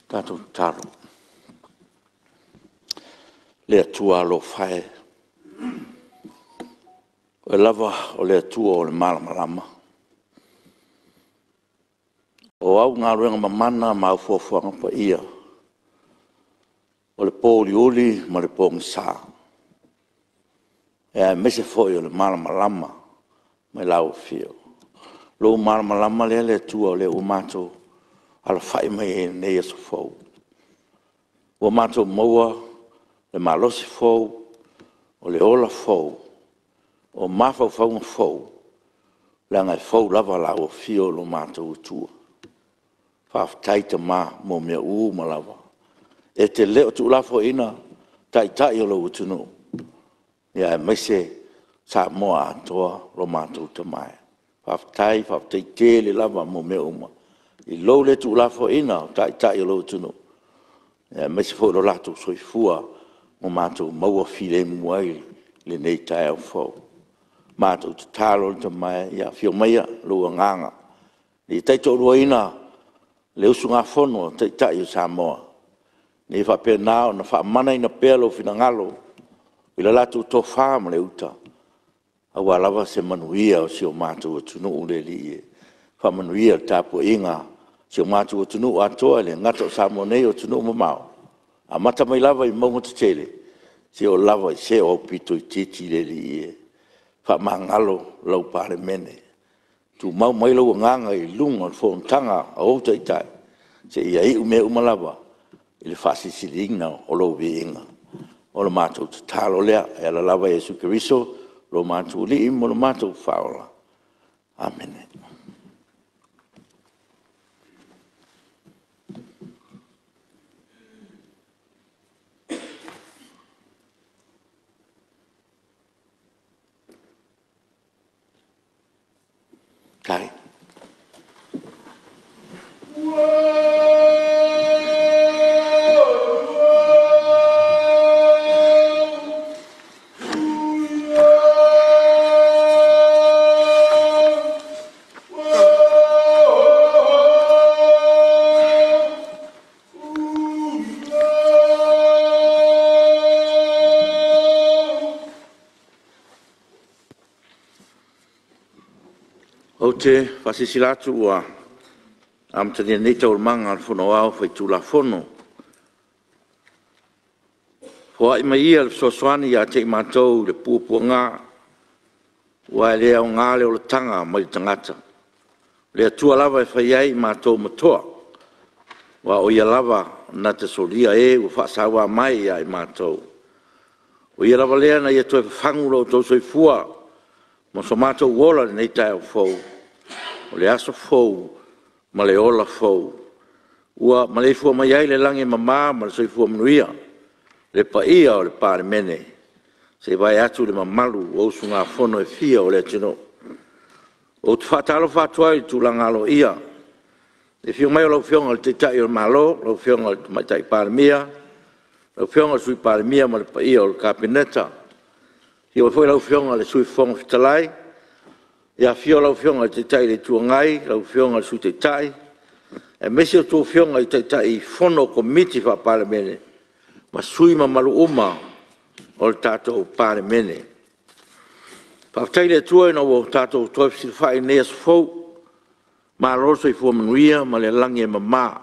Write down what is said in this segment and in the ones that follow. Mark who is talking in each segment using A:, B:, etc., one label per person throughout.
A: Tatou tatalo. Le Atua alofa e, o Oe lava o le Atua o le malamalama. O au galuega mamana ma au foafoaga paia, o le po uliuli ma le pogisa, aemaise foi o le malamalama mai lau Afio. Lou malamalama lea le Atua o lea ua matou alafai mai ai i lenei aso fou, ua matou maua le malosi fou, o le ola fou, o mafaufauga fou, leaga e fou lava lau Afio i lo matou Atua. Faafetai Tama mo mea uma lava. E te le o tuulafoaiina Taitai o lou atunuu, aemaise Samoa atoa lo matou Tama e. Faafetai, faafetai tele lava mo mea uma i lou le tuulafoaiina o Taitai o lou atunuu, aemaise foi lo latou soifua ua matou maua filemu ai i lenei taeao fou. Matou tatalo le Tama e, ia afio maia lou Agaga ina ia taitoaluaina le usugafono a Taitai o Samoa, ina ia faapena ona faamanaina pea lou finagalo i le latou tofa ma le uta aua lava se manuia o si o matou atunuu le Alii e. Faamanuia i le tapuaiga a si o matou atunuu atoa, e le gata o Samoa nei a o atunuu mamao, amata mai lava i mauga tetele seia oo lava i se aupito itiiti le Alii e. Faamagalo lau Palemene, tumau mai lou Agaga i luga o le fonotaga a ou Taitai seia iu mea uma lava i le fasilisiliina o lou viiga. O le matou tatalo lea e ala lava ia Iesu Keriso lo matou Alii ma lo matou Faaola. Amene. Ou te faasilasila atu ua amatalia nei Taualumaga a le Fono Aoao Faitulafono. Foai mai ia le fesoasoani ia te i matou i le puapuaga, aua e le aoga le olataga mai le tagata. O le Atua lava e fai ai i matou ma toa, aua o Ia lava na te solia e ua faasaua mai ia i matou. O Ia lava lea na ia toe fafagu lo outou soifua ma so matou ola i lenei taeao fou, o le aso fou ma le ola fou ua maleifua mai ai i le lagi e mama ma le soifua manuia le paia o le Palemene, se i vae atu le mamalu o usugafono e fia o le atunuu. Ou te faatalofa atu ai i le tulaga aloaia i le afio mai o lau Afioga i le Taitai o le Malo lau Afioga i le Tamaitai Palemia, lau Afioga i le Sui Palemia ma le paia o le Kapeneta. Afio foi lau Afioga i le Sui Fofoga Fetalai, afio lau Afioga i le Taitai o le Itu Agai, lau Afioga i le Sui Taitai aemaise a outou Afioga i Taitaifono o Komiti Faa-Palemene ma sui usufono mamalu uma o le tatou Palemene. Faafetai i le Atua ina ua tatou toe fesilafai i lenei aso fou, malo le soifua manuia ma le lagi e mama.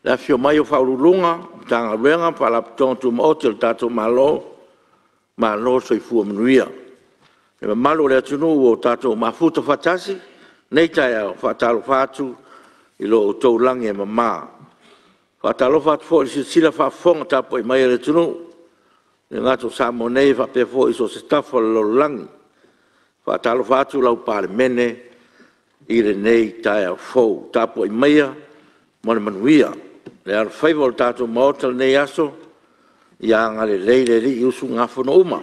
A: I le afifio mai o Ofisa Sili o Pulega o Matagaluega ma Faalapotopotoga Tumaoti a le tatou Malo, malo le soifua manuia. Le mamalu o le atunuu ua tatou mafuta faatasi i lenei taeao, e faatalofa atu i lo outou lagi e mama. E faatalofa atu foi i le silasila faafofoga tapuai mai a le atunuu, e le gata o Samoa nei ae faapea foi i so o se tafa o le lalolagi. E faatalofa atu lau Palemene i lenei taeao fou, tapuai maia ma le manuia. Le alofaiva o le tatou Maota i lenei aso, ia agalelei le Alii i usugafono uma,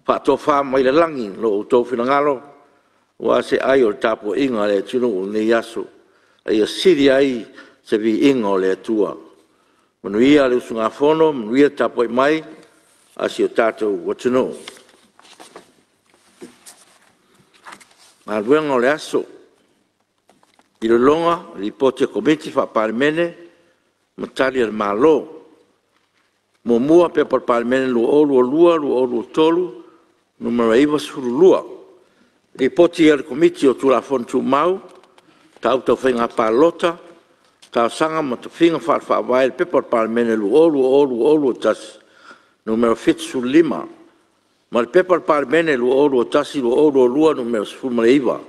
A: faatofa mai le lagi lo outou finagalo aua se ai o le tapuaiga a le atunuu i lenei aso, a ia sili ai se viiga o le Atua. Manuia le usugafono, manuia le tapuai mai a si o tatou atunuu. Galuega o le Aso. ma Tali a le Malo. 1. P.P.2022/2023 Nu.92, Lipoti a le Komiti o Tulafono Tumau, Mataupu Tau Faiga Palota, Talosaga ma Tofiga Faale-Faavae i le P.P.2020/2021 Nu.75 ma le P.P.2021/2022 Nu.19,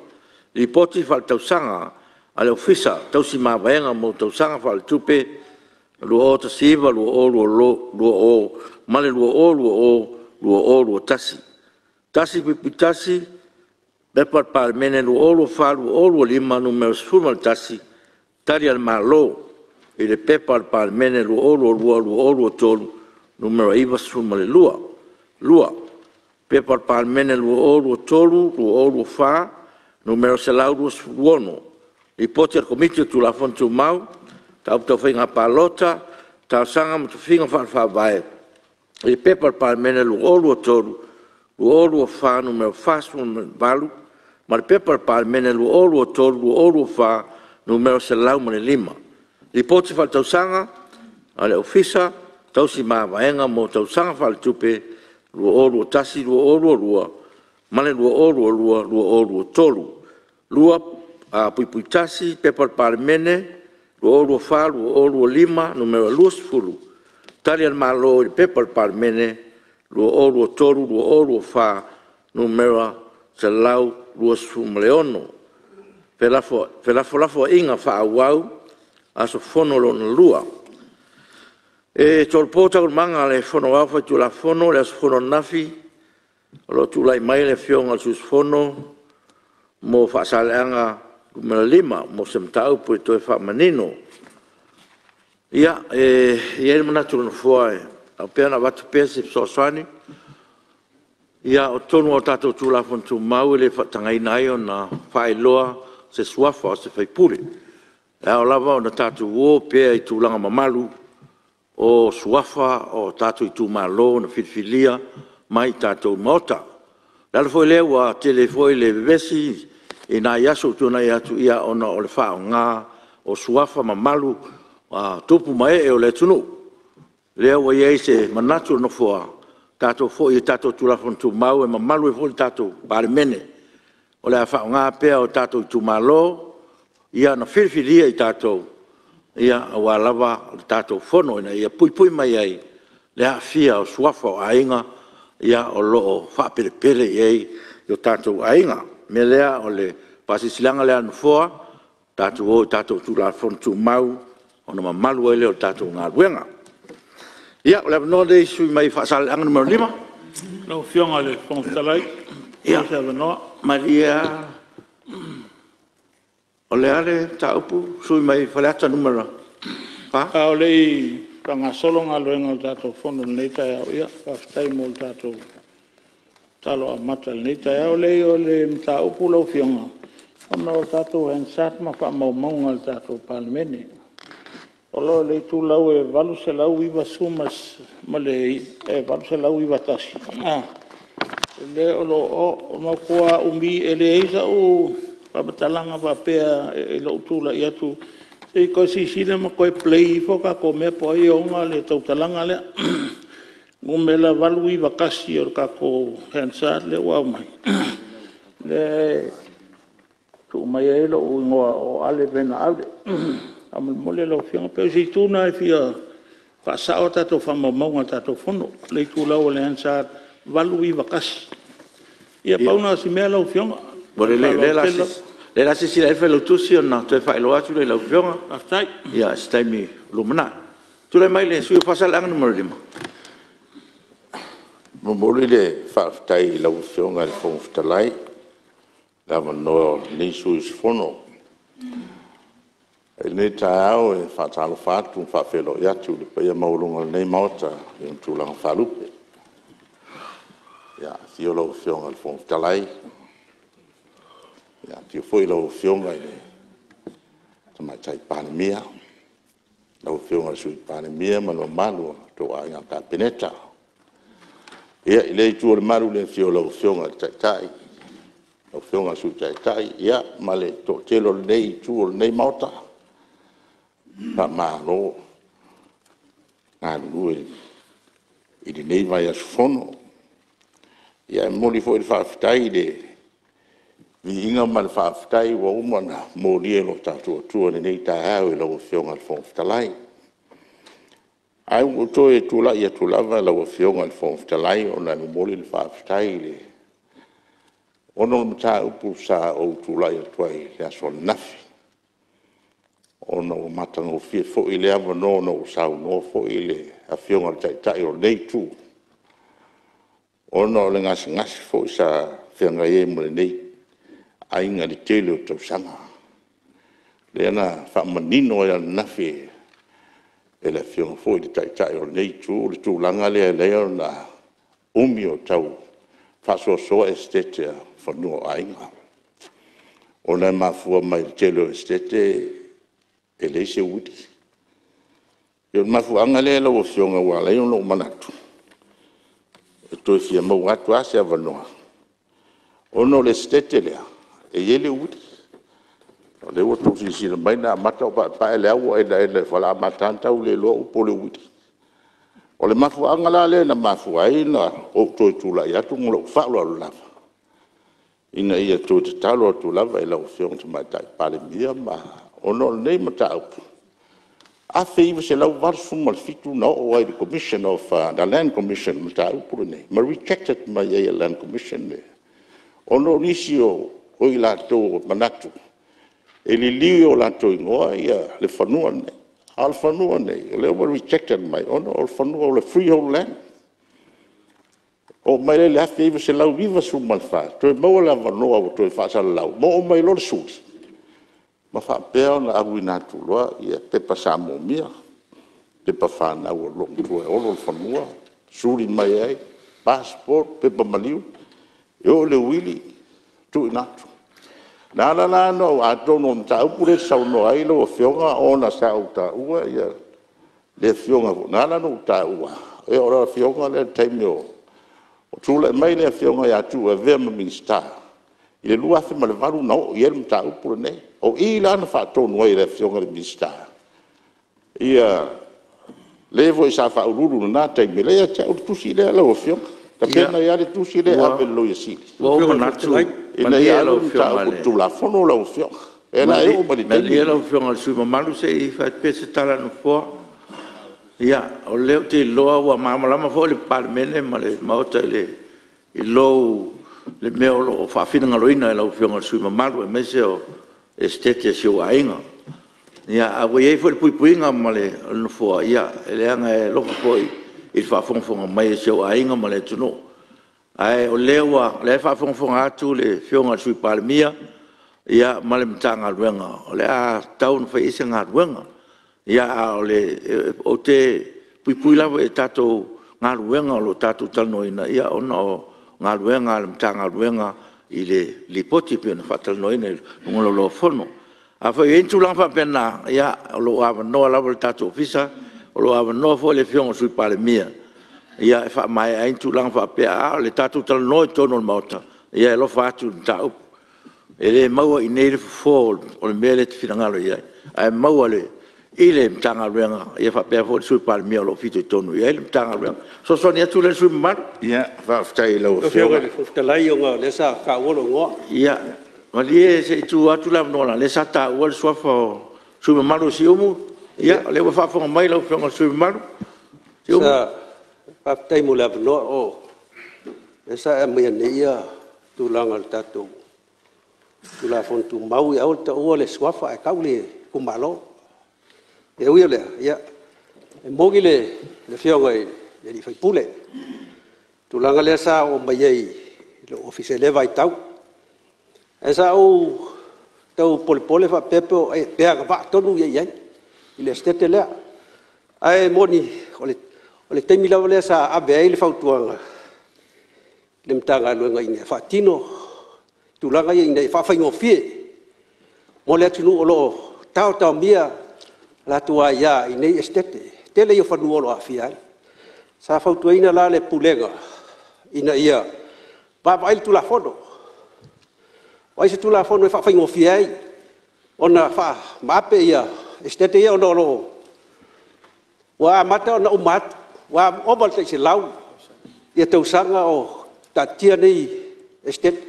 A: Lipoti Faaletausaga a le Ofisa Tausi Mavaega mo Tausaga Faaletupe 2019/2020 ma le 2020/2021. 1.1. P.P.2024/2025 Nu.11, Tali a le Malo i le P.P.2022/2023 Nu.92. 2. P.P.2023/2024 Nu.126, Lipoti a le Komiti o Tulafono Tumau, Mataupu Tau Faiga Palota, Talosaga ma Tofiga Faale-Faavae i le P.P.2023/2024 Nu.48 ma le P.P.2023/2024 Nu.105, Lipoti Faaletausaga a le Ofisa Tausi Mavaega mo Tausaga Faaletupe 2021/2022 ma le 2022/2023. 2.1 P.P.2024/2025 Nu.20, Tali a le Malo i le P.P.2023/2024 Nu.126, Felafolafoaiga Faaauau aso Fono lona lua. E tolopo Taualumaga a le Fono Aoao Faitulafono i le aso fono ananafi o lo o tulai mai le Afioga i le sui usufono mo Faasaleleaga 5 mo se mataupu e toe faamanino. Ia, e i ai le manatu o le Nofoa, e ao pea ona avatu pea se fesoasoani. Ia, o totonu lava o tatou Tulafono Tumau e le faatagaina ai ona faailoa se suafa o se sui usufono. E ao lava ona tatou o pea i tulaga mamalu o suafa o tatou Itumalo na filifilia mai i tatou Maota. O le ala foi lea ua tele ai foi le vevesi i nai aso ua tuanai atu ona o le faaaoga o suafa mamalu o tupu ma ee o le atunuu. Lea ua i ai se manatu o le Nofoa, tatou foi i tatou Tulafono Tumau e mamalu ai foi le tatou Palemene. O le a faaaoga pea o tatou Itumalo na filifilia i tatou aua lava le tatou Fono ina ia puipui mai ai le aafia o suafa o aiga o lo o faapelepele i ai o tatou aiga. O le mea lea o le faasilasilaga lea a le Nofoa, tatou o i tatou Tulafono Tumau ona mamalu ai lea o le tatou galuega. Ia, o le avanoa lenei i le sui usufono mai Faasaleleaga 5.
B: Lau Afioga i le Fofoga Fetalai pe maua se avanoa.
A: Malie lava, o le a le mataupu le sui usufono mai Faleata 4?
B: A o le i faagasolo galuega o le tatou Fono i lenei taeao, ia faafetai mo le tatou tatalo amata i lenei taeao. Leai o le mataupu lau Afioga, ona o le tatou Hansard ma faamaumauga a le tatou Palemene. O lo o i le itulau e 890 ma le 891 lea o lo o matua umi… E leai sau faamatalaga faapea i lou tulai atu. Se i toe silasila ma toe play ifo tatou mea po o ai e ona le tautalaga lea. Numera 891 o le tatou Hansard lea ua aumai, lea e tuu mai ai lou igoa o Ale Vena Ale. Faamolemole lau Afioga, pei o se itu lena e fia faasao a tatou faamaumauga o le tatou Fono, le itulau o le Hansard 891. Ia pau lena o si mea lau Afioga.
A: Ua lelei o lea o le a silasila i ai le Failautusi ona toe faailoa atu lea i lau Afioga i se taimi o lumanai. Tulai mai le sui usufono mo Faasaleleaga 5.
C: E momoli le faafetai i lau Afioga i le Fofoga Fetalai i le avanoa o lenei sui usufono. I lenei taeao e faatalofa atu ma faafeiloai atu i le paia maualuga o lenei Maota i ona tulaga faalupe. Afio lau Afioga i le Fofoga Fetalai, afio foi lau Afioga i le Tamaitai Palemia, lau Afioga i le Sui Palemia ma le mamalu o le tou Aiga Kapeneta. Ia, i lea itu o le malu i le afio o lau Afioga i le Taitai, lau Afioga i le Sui Taitai ma le toatele o lenei itu o lenei Maota, faamalo galulue i lenei vaiaso fono. E momoli foi le faafetai i le viiga ma le faafetai ua uma ona molia e lo tatou Atua i lenei taeao i lau Afioga i le Fofoga Fetalai. Ae ua ou toe tulai atu lava lau Afioga i le Fofoga Fetalai ona e momoli le faafetai ona o le mataupu sa ou tulai atu ai i le aso ananafi, ona ua matagofie foi lea avanoa ona ua saunoa foi le Afioga i le Taitai o lenei Itu, ona o le gasegase foi sa feagai ai ma lenei aiga i le tele o tausaga. Lea na faamanino ai ananafi e le Afioga foi i le Taitai o lenei Itu le tulaga lea e ala ai ona umi o tau faasoasoa esetete o fanua o aiga, ona e mafua mai i le tele o esetete e leai se uili. E pei o le mafuaaga lea lau Afioga ua ala ai ona ou manatu e toe fia maua atu lava se avanoa, ona o le Esetete lea, e i ai le uili. O lea ua outou silasila mai na amata ona ou paepae, o lea ua enaena i falaoamata na tau le iloa upu o le uili. O le mafuaaga la lea na mafua ai ona ou toe tulai atu ma lou faaaloalo lava, ina ia toe tatalo atu lava i lau Afioga i le Tamaitai Palemia ona o lenei mataupu, 1987 na oo ai i le Commission of the Land Commission le mataupu lenei, ma rejected mai ai e le Land Commission ona o nisi o i latou ua manatu e liliu i o latou igoa le fanua lenei. A o le fanua lenei, o lea ua rejected mai ona o le fanua o le freehold land. Oo mai lea i le 1994, toe maua le avanoa ua toe faasalalau, ma oo mai loa le suli ma faapea ona auina atu loa pepa sa moomia, pepa fanau a le loomatua e olo le fanua, suli mai ai passport, pepa maliu, e oo i le uili, tuuina atu. Na ala la ona ou… atonu o le mataupu lea e te saunoa ai lau Afioga ona sa ou taua le Afioga foi… Na ala ona ou taua, o le Afioga lea i le taimi o tulai mai le Afioga ia Tuuu e avea ma Minisita i le 2008 na oo i ai le mataupu lenei. O i la na faatonu ai e le Afioga i le Minisita le foi sa faauluulu i lena taimi, o lea e ia te au le tusi lea lau Afioga, e tapena ai lava le tusi lea e ave i le Loia Sili
A: Ua ou manatu,
C: ina ia alu le mataupu i le Tulafono lau Afioga. Lea la e oo mai i le taimi
A: Malie
C: lenei.
A: lau Afioga i le sui usufono mamalu se i fai atu pea se tala a le Nofoa. Ia, o lea ou te iloa ua malamalama foi le Palemene ma le Maota i le mea o lo o faafinagaloina e lau Afioga i le sui usufono mamalu aemaise o le Esetete a si ou aiga. Ae ua i ai foi le puipuiga a le Nofoa, leaga e alofa foi i le faafogafoga mai a si ou aiga ma le atunuu. Ae o lea e faafogafoga atu le Afioga i le Sui Palemia ma le Matagaluega o le a tatau ona fai i ai se galuega. Ae ou te puipui lava i le tatou galuega o lo o tatou talanoaina ona o galuega a le Matagaluega i le Lipoti e pei ona faatalanoaina i luga o le Laulau-a-Fono. Afai o i ai ni tulaga faapena, ia o lo o avanoa lava le tatou Ofisa, o lo o avanoa foi le Afioga i le Sui Palemia e faamaea ai ni tulaga faapea. A o le tatou talanoa i totonu o le Maota, ia e alofa atu i le mataupu. E le maua i inei le fofo o le mea lea e te finagalo i ai, ae maua i le Matagaluega faapea foi le Sui Palemia o lo o fitoitonu i ai le Matagaluega. O le fesoasoani atu lea i le sui usufono mamalu.
C: Faafetai i lau
D: Lau Afioga
C: Afioga.
D: i le Fofoga Fetalai ona o lea sa taua lou igoa.
A: Ia, malie se i tuu atu le avanoa leaga o lea sa taua le suafa o le sui usufono mamalu o Siumu. Ia o lea ua faafofoga mai lau Afioga i le sui usufono mamalu Siumu.
D: Faafetai mo le avanoa. O lea sa e aumaia nei tulaga o le tatou Tulafono Tumau, ia aua le taua le suafa ae tau le itumalo. Ae ui i lea, ia e moni le Afioga i le sui usufono i le tulaga lea sa oo mai ai i lou ofisa i lea vaitau. Ae sa ou tau polepole faapea pe agavaa tonu i ai i le Esetete lea. Ae moni o le taimi lava lea sa ave ai le fautuaga i le Matagaluega ina ia faatino tulaga ia ina ia faafaigofie mo le atunuu o lo o taotaomia a latou aia i nei Esetete. O le tele ia o fanua o lo o aafia ai. Sa fautuaina la le Pulega ina ia vaavaai i le Tulafono. O ai se Tulafono e faafaigofie ai ona faamaape Esetete ia ona o lo o Ua amata ona uma atu, ua ova i le tai 100 tausaga o taatitia nei Esetete.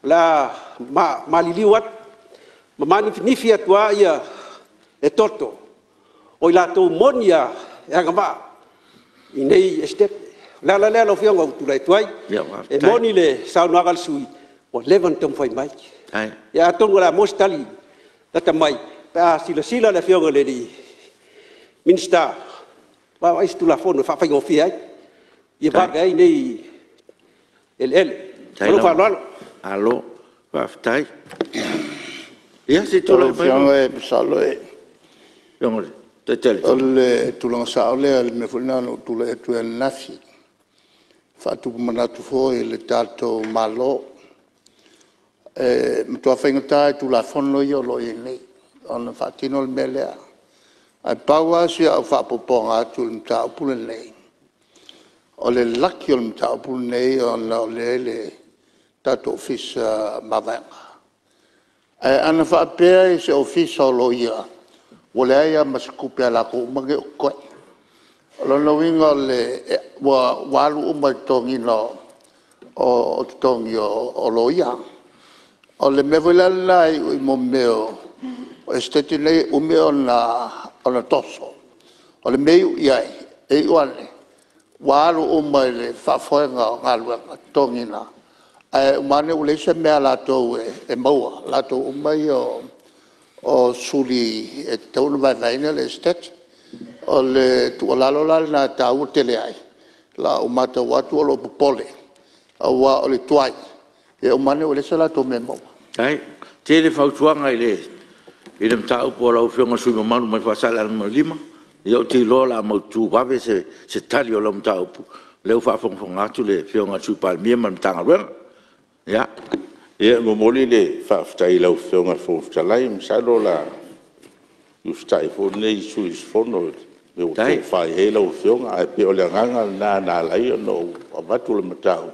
D: O le a maliliu atu ma manifinifin atu lava le toto o i latou moni lava e agavaa i nei Esetete. O le ala lea lau Afioga ua ou tulai atu ai, e moni le saunoaga a le sui usufono ua leva ona taumafai mai. Ia atonu o le a maua se tali lata mai pe a silasila le Afioga i le Minisita e vaavaai i se Tulafono e faafaigofie ai, ia vave ai nei eleele. Ma lou faaaloalo.
A: Malo faafetai. Ia se i
E: Lau
A: tulai mai lau
E: Afioga masalo
A: Afioga i le Taitai
E: o le tulaga sao lea i le mea foi lena na ou tulai atu ai ananafi, e faatupu manatu foi i le tatou Malo. E matua faigata lava i Tulafono ia o lo o i ai nei ona faatino le mea lea. Ae pau lava si au faaopoopoga atu i le mataupu lenei, o le laki o le mataupu lenei ona o lea e i le tatou Ofisa o Mavaega. Ae ana faapea i se Ofisa o Loia ua leai lava ma se tupe a latou uma nei o totoe. O lona uiga ua alu uma i le totogiina o totogi o loia. O le mea foi la lena e iu i mea o Esetete nei e umi ona toso, o le mea e iu i ai, e iu ane ua alu uma i le faafoega o galuega totogiina, ae uma ane ua leai se mea a latou e maua, latou uma ia o suli e tatau ona vaevaeina le Esetete. O le tuualalo la lena e taua tele ai lau maitau atu o lou popole aua o le tuai, ia uma ane ua leai se latou mea e maua.
A: Faafetai. E tele fautuaga i le mataupu a lau Afioga i le sui usufono mamalu mai Faasaleleaga 5. Ia ou te iloa o le a mautu vave se tali o lau mataupu o lea ua faafogafoga atu le Afioga i le Sui Palemia ma le Matagaluega. Ia.
C: E momoli le faafetai i lau Afioga i le Fofoga Fetalai, masalo o le a usitai foi lenei sui usufono i le mea ua tofa i ai lau Afioga. Ae pei o le agaga lena na ala ai ona ou avatu le mataupu,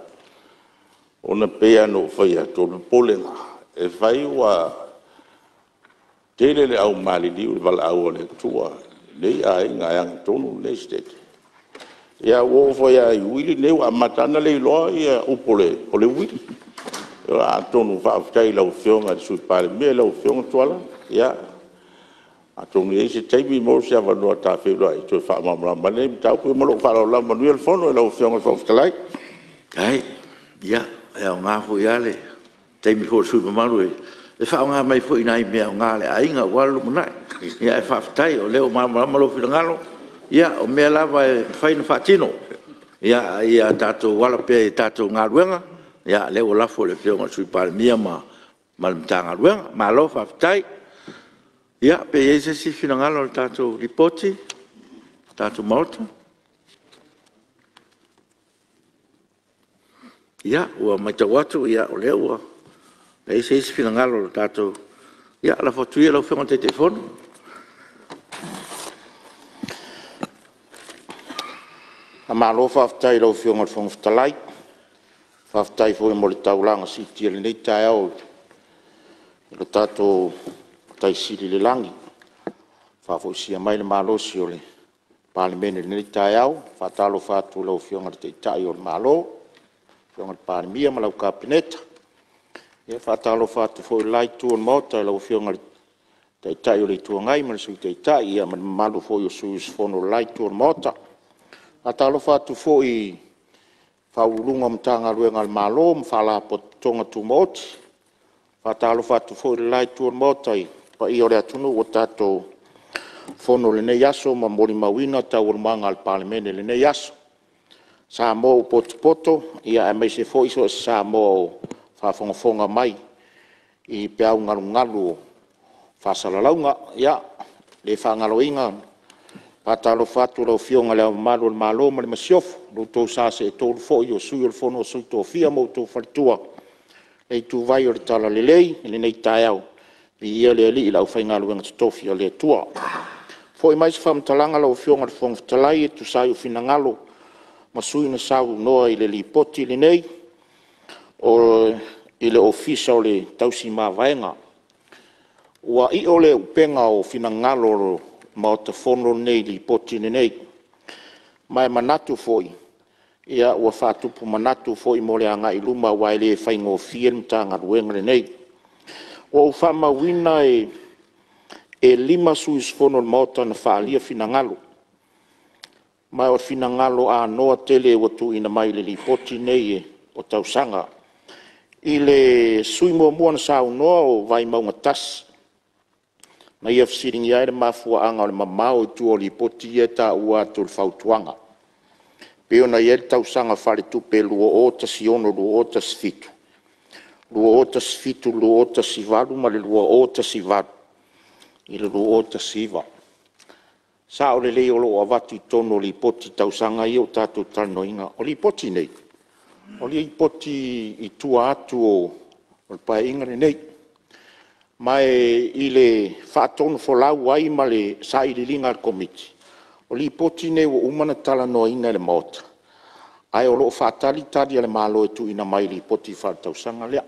C: ona e pei lava ona ou fai atu, o le popolega, e fai ua tele le au maliliu i le valaau a le Atua i nei aiga e ana tonu nei Esetete, ae ua oo foi lava i uili nei ua amata lava ona le iloa upu o le uili. Atonu faafetai i lau Afioga i le Sui Palemia lau Afioga Tuala, ia atonu e i ai se taimi maua se avanoa ta feiloai e toe faamalamalama ai lenei mataupu. Ia ma lou faaaloalo lava. Manuia le fono lau Afioga i le Fofoga Fetalai.
A: Faafetai. Ia, e aoga foi lava le taimi foi o le sui usufono mamalu e faaaoga mai foi i nai mea aoga a le aiga aua le lumanai. Ae faafetai o lea ua malamalama lou finagalo, ia o mea lava e mafai ona faatino a ia tatou ala pea i a tatou galuega. Ia lea ua lafo i le Afioga i le Sui Palemia ma le Matagaluega. Malo faafetai. Ia, pe i ai se isi finagalo i le tatou Lipoti le tatou Maota? Ia, ua maitau atu o lea ua leai se isi finagalo o le tatou… Ia lafo atu ia i lau Afioga i le Taitaifono.
C: Faamalo faafetai i lau Afioga i le Fofoga Fetalai, faafetai foi mo le taulaga siitia i lenei taeao i lo tatou Matai Sili i le lagi ua faafoisia mai le malosi o le Palemene i lenei taeao. E faatalofa atu i lau Afioga i le Taitai o le Malo, lau Afioga i le Palemia ma lau Kapeneta. E faatalofa atu foi i le la Itu o le Maota i lau Afioga i le Taitai o le Itu Agai ma le Sui Taitai ma le mamalu foi o sui usufono o le la Itu o le Maota. E faatalofa atu foi i Ofisa Sili o Pulega o Matagaluega a le Malo ma Faalapotopotoga Tumaoti. E faatalofa atu foi i le la Itu o le Maota i le paia o le atunuu ua tatou fono i lenei aso ma molimauina taualumaga a le Palemene i lenei aso. Samoa ua potopoto aemaise foi so o se Samoa o faafogafoga mai i peau galugalu o faasalalauga. Ia, e le faagaloina le faatalofa atu i lau Afioga i Le Ao Mamalu o le Malo ma le Masiofo, lo outou sa seetolu foi o Sui o le Fono a Sui Tofia ma outou Faletua, le ituvai o le Talalelei i lenei taeao, viia le Alii i le aufaigaluega totofi a le Atua. Foi mai se faamatalaga lau Afioga i le Fofoga Fetalai e tusa ai o finagalo ma sui usufono na saunoa i le Lipoti lenei i le Ofisa o le Tausi Mavaega. Ua i'o le upega o finagalo Maota Fono lenei i le Lipoti lenei. Ma e manatu foi ua faatupu manatu foi mo le agai i luma aua e le faigofie le Matagaluega lenei. Ua ou faamauina e 5 sui usufono o le Maota na faaalia finagalo, ma o finagalo anoa tele ua tuuina mai i le Lipoti lenei o tausaga. I le sui usufono muamua na saunoa o Vaimauga 1, na ia fesiligia ai le mafuaaga o le mamao i tua o Lipoti ia e taua atu o le fautuaga, e pei ona i ai le tausaga faaletupe 2016/2017, 2017/2018 ma le 2018/2019. E sao lelei o lo o avatu i totonu o Lipoti i tausaga ia ua tatou talanoaina. O Lipoti nei, o Lipoti i tua atu o le Paeaiga lenei. Ma i le faatonufolau ai ma le sailiiliga a le Komiti, o Lipoti nei ua uma ona talanoaina e le Maota, ae o lo o faatali Tali a le Malo e tuuina mai i Lipoti Faaletausaga lea.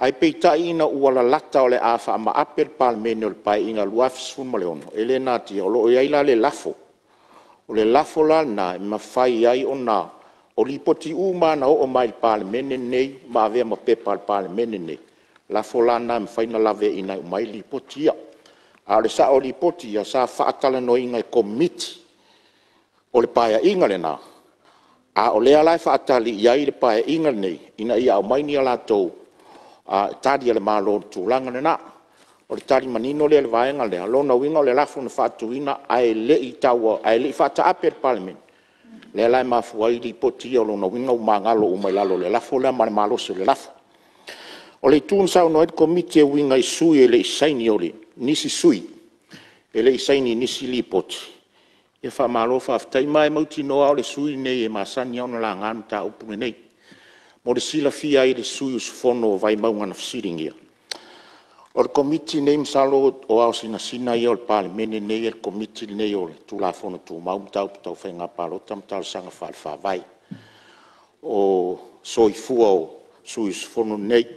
C: Ae peitai ina ua lalata o le a faamaape le Palemene o le Paeaiga 2016, e le natia, o lo o i ai la le lafo. O le lafo la lena e mafai ai ona… O Lipoti uma lava na oo mai i le Palemene lenei ma avea ma pepa a le Palemene lenei, lafo la lena e mafai ona laveaiina uma ai Lipoti ia. A o le sao o Lipoti ia sa faatalanoaina e Komiti o le Paeaiga lena, a o lea la e faatali i ai le Paeaiga lenei ina ia aumai ni a latou Tali a le Malo i le tulaga lena. O le tali manino lea i le vaega lea. O lona uiga o le lafo na faatuina ae le i faataape e le Palemene, lea la e mafua ai Lipoti ia. O lona uiga ua magalo uma i lalo o le lafo lea ma le malosi o le lafo. O le itu na saunoa ai le Komiti e uiga i sui e le i saini, nisi sui e le i saini i nisi Lipoti, ia faamalo faafetai. Ma e mautinoa lava o le sui usufono lenei e masani lava ona laga le mataupu lenei. Mo le silafia ai e le sui usufono o Vaimauga na fesiligia, o le Komiti lenei masalo o ao sinasina ia o le Palemene lenei e le Komiti lenei o Tulafono Tumau, Mataupu Tau Faiga Palota ma Talosaga Faale-Faavae. O soifua o sui usufono nei.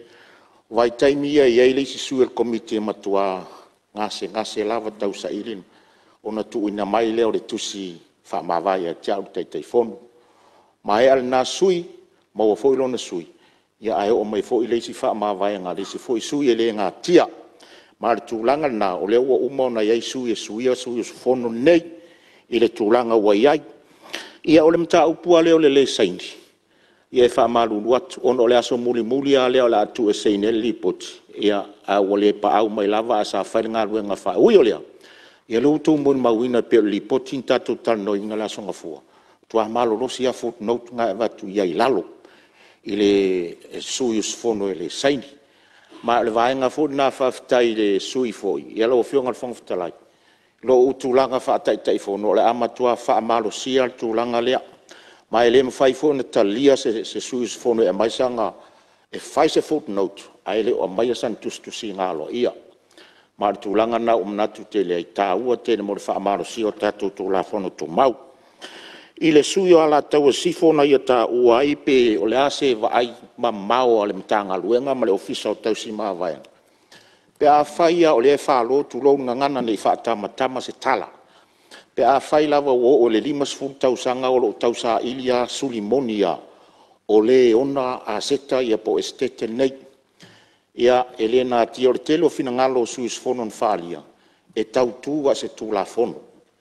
C: O vaitaimi ia e i ai le isi sui o le Komiti e matua gasegase lava tausaili ona tuuina mai lea o le tusi faamavae ia te au le Taitaifono. Maea lena sui, maua foi lona sui, ae oo mai foi le isi faamavaega a le isi foi sui. E le natia. Ma o le tulaga lena o lea ua uma ona i ai sui e suia sui usufono nei i le tulaga ua i ai. Ia o le mataupu lava lea o le le saini, ia e faamalulu atu ona o le aso mulimuli lava lea o le a tuu e saini ai le Lipoti, ae ua le paau mai lava ae sa fai le galuega faa… Ui o lea, ia o lea ua outou molimauina e pei o le Lipoti na tatou talanoaina i le Aso Gafua, matua malolosi lava footnote na e avatu i ai i lalo i le sui usufono e le saini. Ma o le vaega foi lena faafetai i le sui usufono foi, lau Afioga i le Fofoga Fetalai, i lou tulaga faa-Taitaifono, o le a matua faamalosia le tulaga lea. Ma e le mafai foi ona talia se sui usufono e aumai sana… e fai se footnote ae le o aumaia sana tusitusiga aloaia. Ma o le tulaga lena ua manatu tele ai, e taua tele mo le faamalosia o tatou Tulafono Tumau. I le sui usufono o Alataua Sisifo na ia taua ai pe o le a se vaai mamao a le Matagaluega ma le Ofisa o Tausi Mavaega pe afai lava o lea e falo, tulou le gagana ne i faatamatama se tala, pe afai lava ua oo i le 50 tausaga o lo o tausaili lava suli moni lava o le e ona aseta po o esetete nei. Ia, e le natia, o le tele o finagalo o sui usufono na faaalia, e tau tu lava i se Tulafono,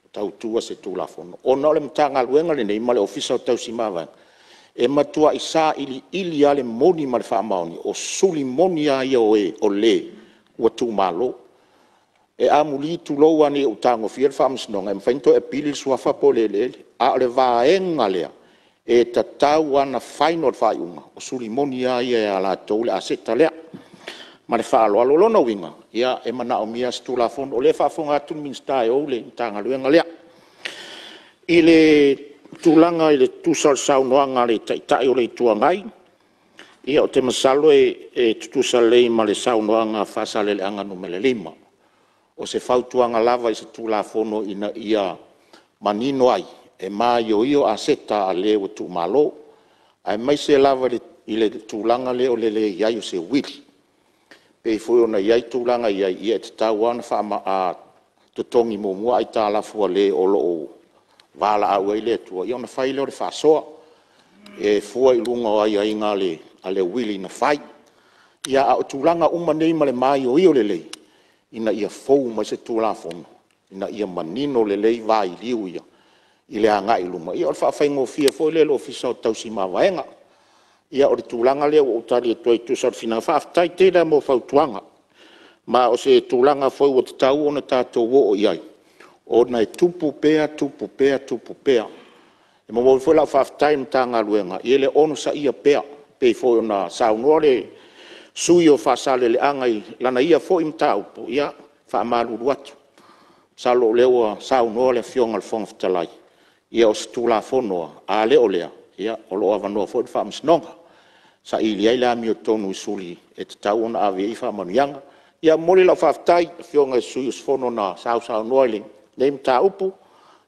C: e tau tu lava i se Tulafono. Ona o le Matagaluega lenei ma le Ofisa o Tausi Mavaega, e matuai sailiili lava le moni ma le faamaoni, o suli moni lava ia o le ua tuumalo. E amuli tulou lava ne i ou tagofia le faamasinoga, e mafai ona toe apili le suafa po o le eleele. A o le vaega lea, e tatau lava ona final le faaiuga, o suli moni lava ia ia latou le aseta lea. Ma le faaaloalo. O lona uiga, e manaomia lava se Tulafono. O lea e faafofoga atu le Minisita e ou le Matagaluega lea. I le tulaga i le tusa o le saunoaga a le Taitai o le Itu Agai, ia ou te masalo e tutusa lelei ma le saunoaga a Faasaleleaga 5. O se fautuaga lava i se Tulafono ina ia manino ai, e maioio aseta a le ua tuumalo, aemaise lava i le tulaga lea o le leai o se uili. E pei foi ona i ai tulaga e i ai, e tatau lava ona
F: totogi muamua aitalafu a le o lo o valaau i ai le Atua ona fai lea o le faasoa, e fua i luga o aiaiga a le uili na fai. A o tulaga uma nei ma le maioio lelei ina ia fou mai se Tulafono ina ia manino lelei vailiu ia i le agai i luma, o le faafaigofie foi lea i le Ofisa o Tausi Mavaega. Ia o le tulaga lea ua ou tali atu ai e tusa o le finagalo. Faafetai tele lava mo fautuaga, ma o se tulaga foi ua tatau ona tatou oo i ai ona e tupu pea, tupu pea, tupu pea. E momoli foi lau faafetai i le Matagaluega i le onosaia pea, e pei foi ona saunoa le sui usufono o Faasaleleaga i lana ia foi mataupu, ia e faamalulu atu, masalo o lea ua saunoa le Afioga i le Fofoga Fetalai, ia o se Tulafono lava, a le o lea, o lo o avanoa foi le Faamasinoga e saili ai le amiotonu i suli e tatau ona ave i ai faamanuiaga. Ia e momoli lau faafetai i Afioga i sui usufono na sausaunoa i lenei mataupu.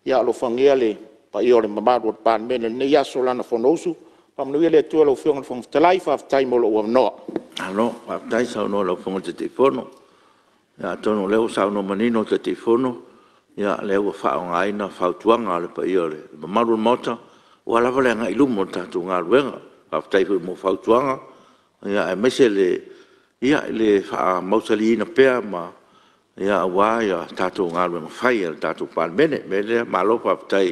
F: Ia alofagia le paia o le mamalu o le Palemene i lenei aso i lana Fonousu. Faamanuia le Atua i lau Afioga i le Fofoga Fetalai, faafetai mo lou avanoa.
A: Malo faafetai saunoa i lau Afioga i le Taitaifono. Ia atonu o lea ua saunoa manino le Taitaifono, o lea ua faaaogaina fautuaga a le paia o le mamalu o le Maota aua lava le agai i luma o le tatou galuega. Faafetai foi mo fautuaga aemaise le faamausaliina pea aua tatou galuega fai a le tatou Palemene. O le mea lea malo faafetai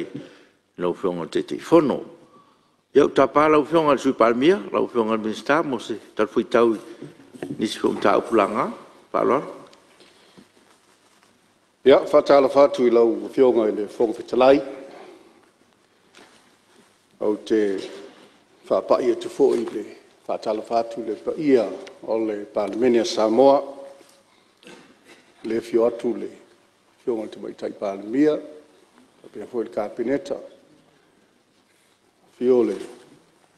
A: i lau Afioga i le Taitaifono. Ia ou te tapa lau Afioga i le Sui Palemia, lau Afioga i le Minisita mo se talifuaitau i nisi foi o mataupu laga. Ma le faaaloalo.
G: E faatalofa atu i lau Afioga i le Fofoga Fetalai, ou te faapai atu foi ma faatalofa atu i le paia o le Palemene o Samoa, i le afio atu o le Afioga i le Tamaitai Palemia faapea foi le Kapeneta, afio le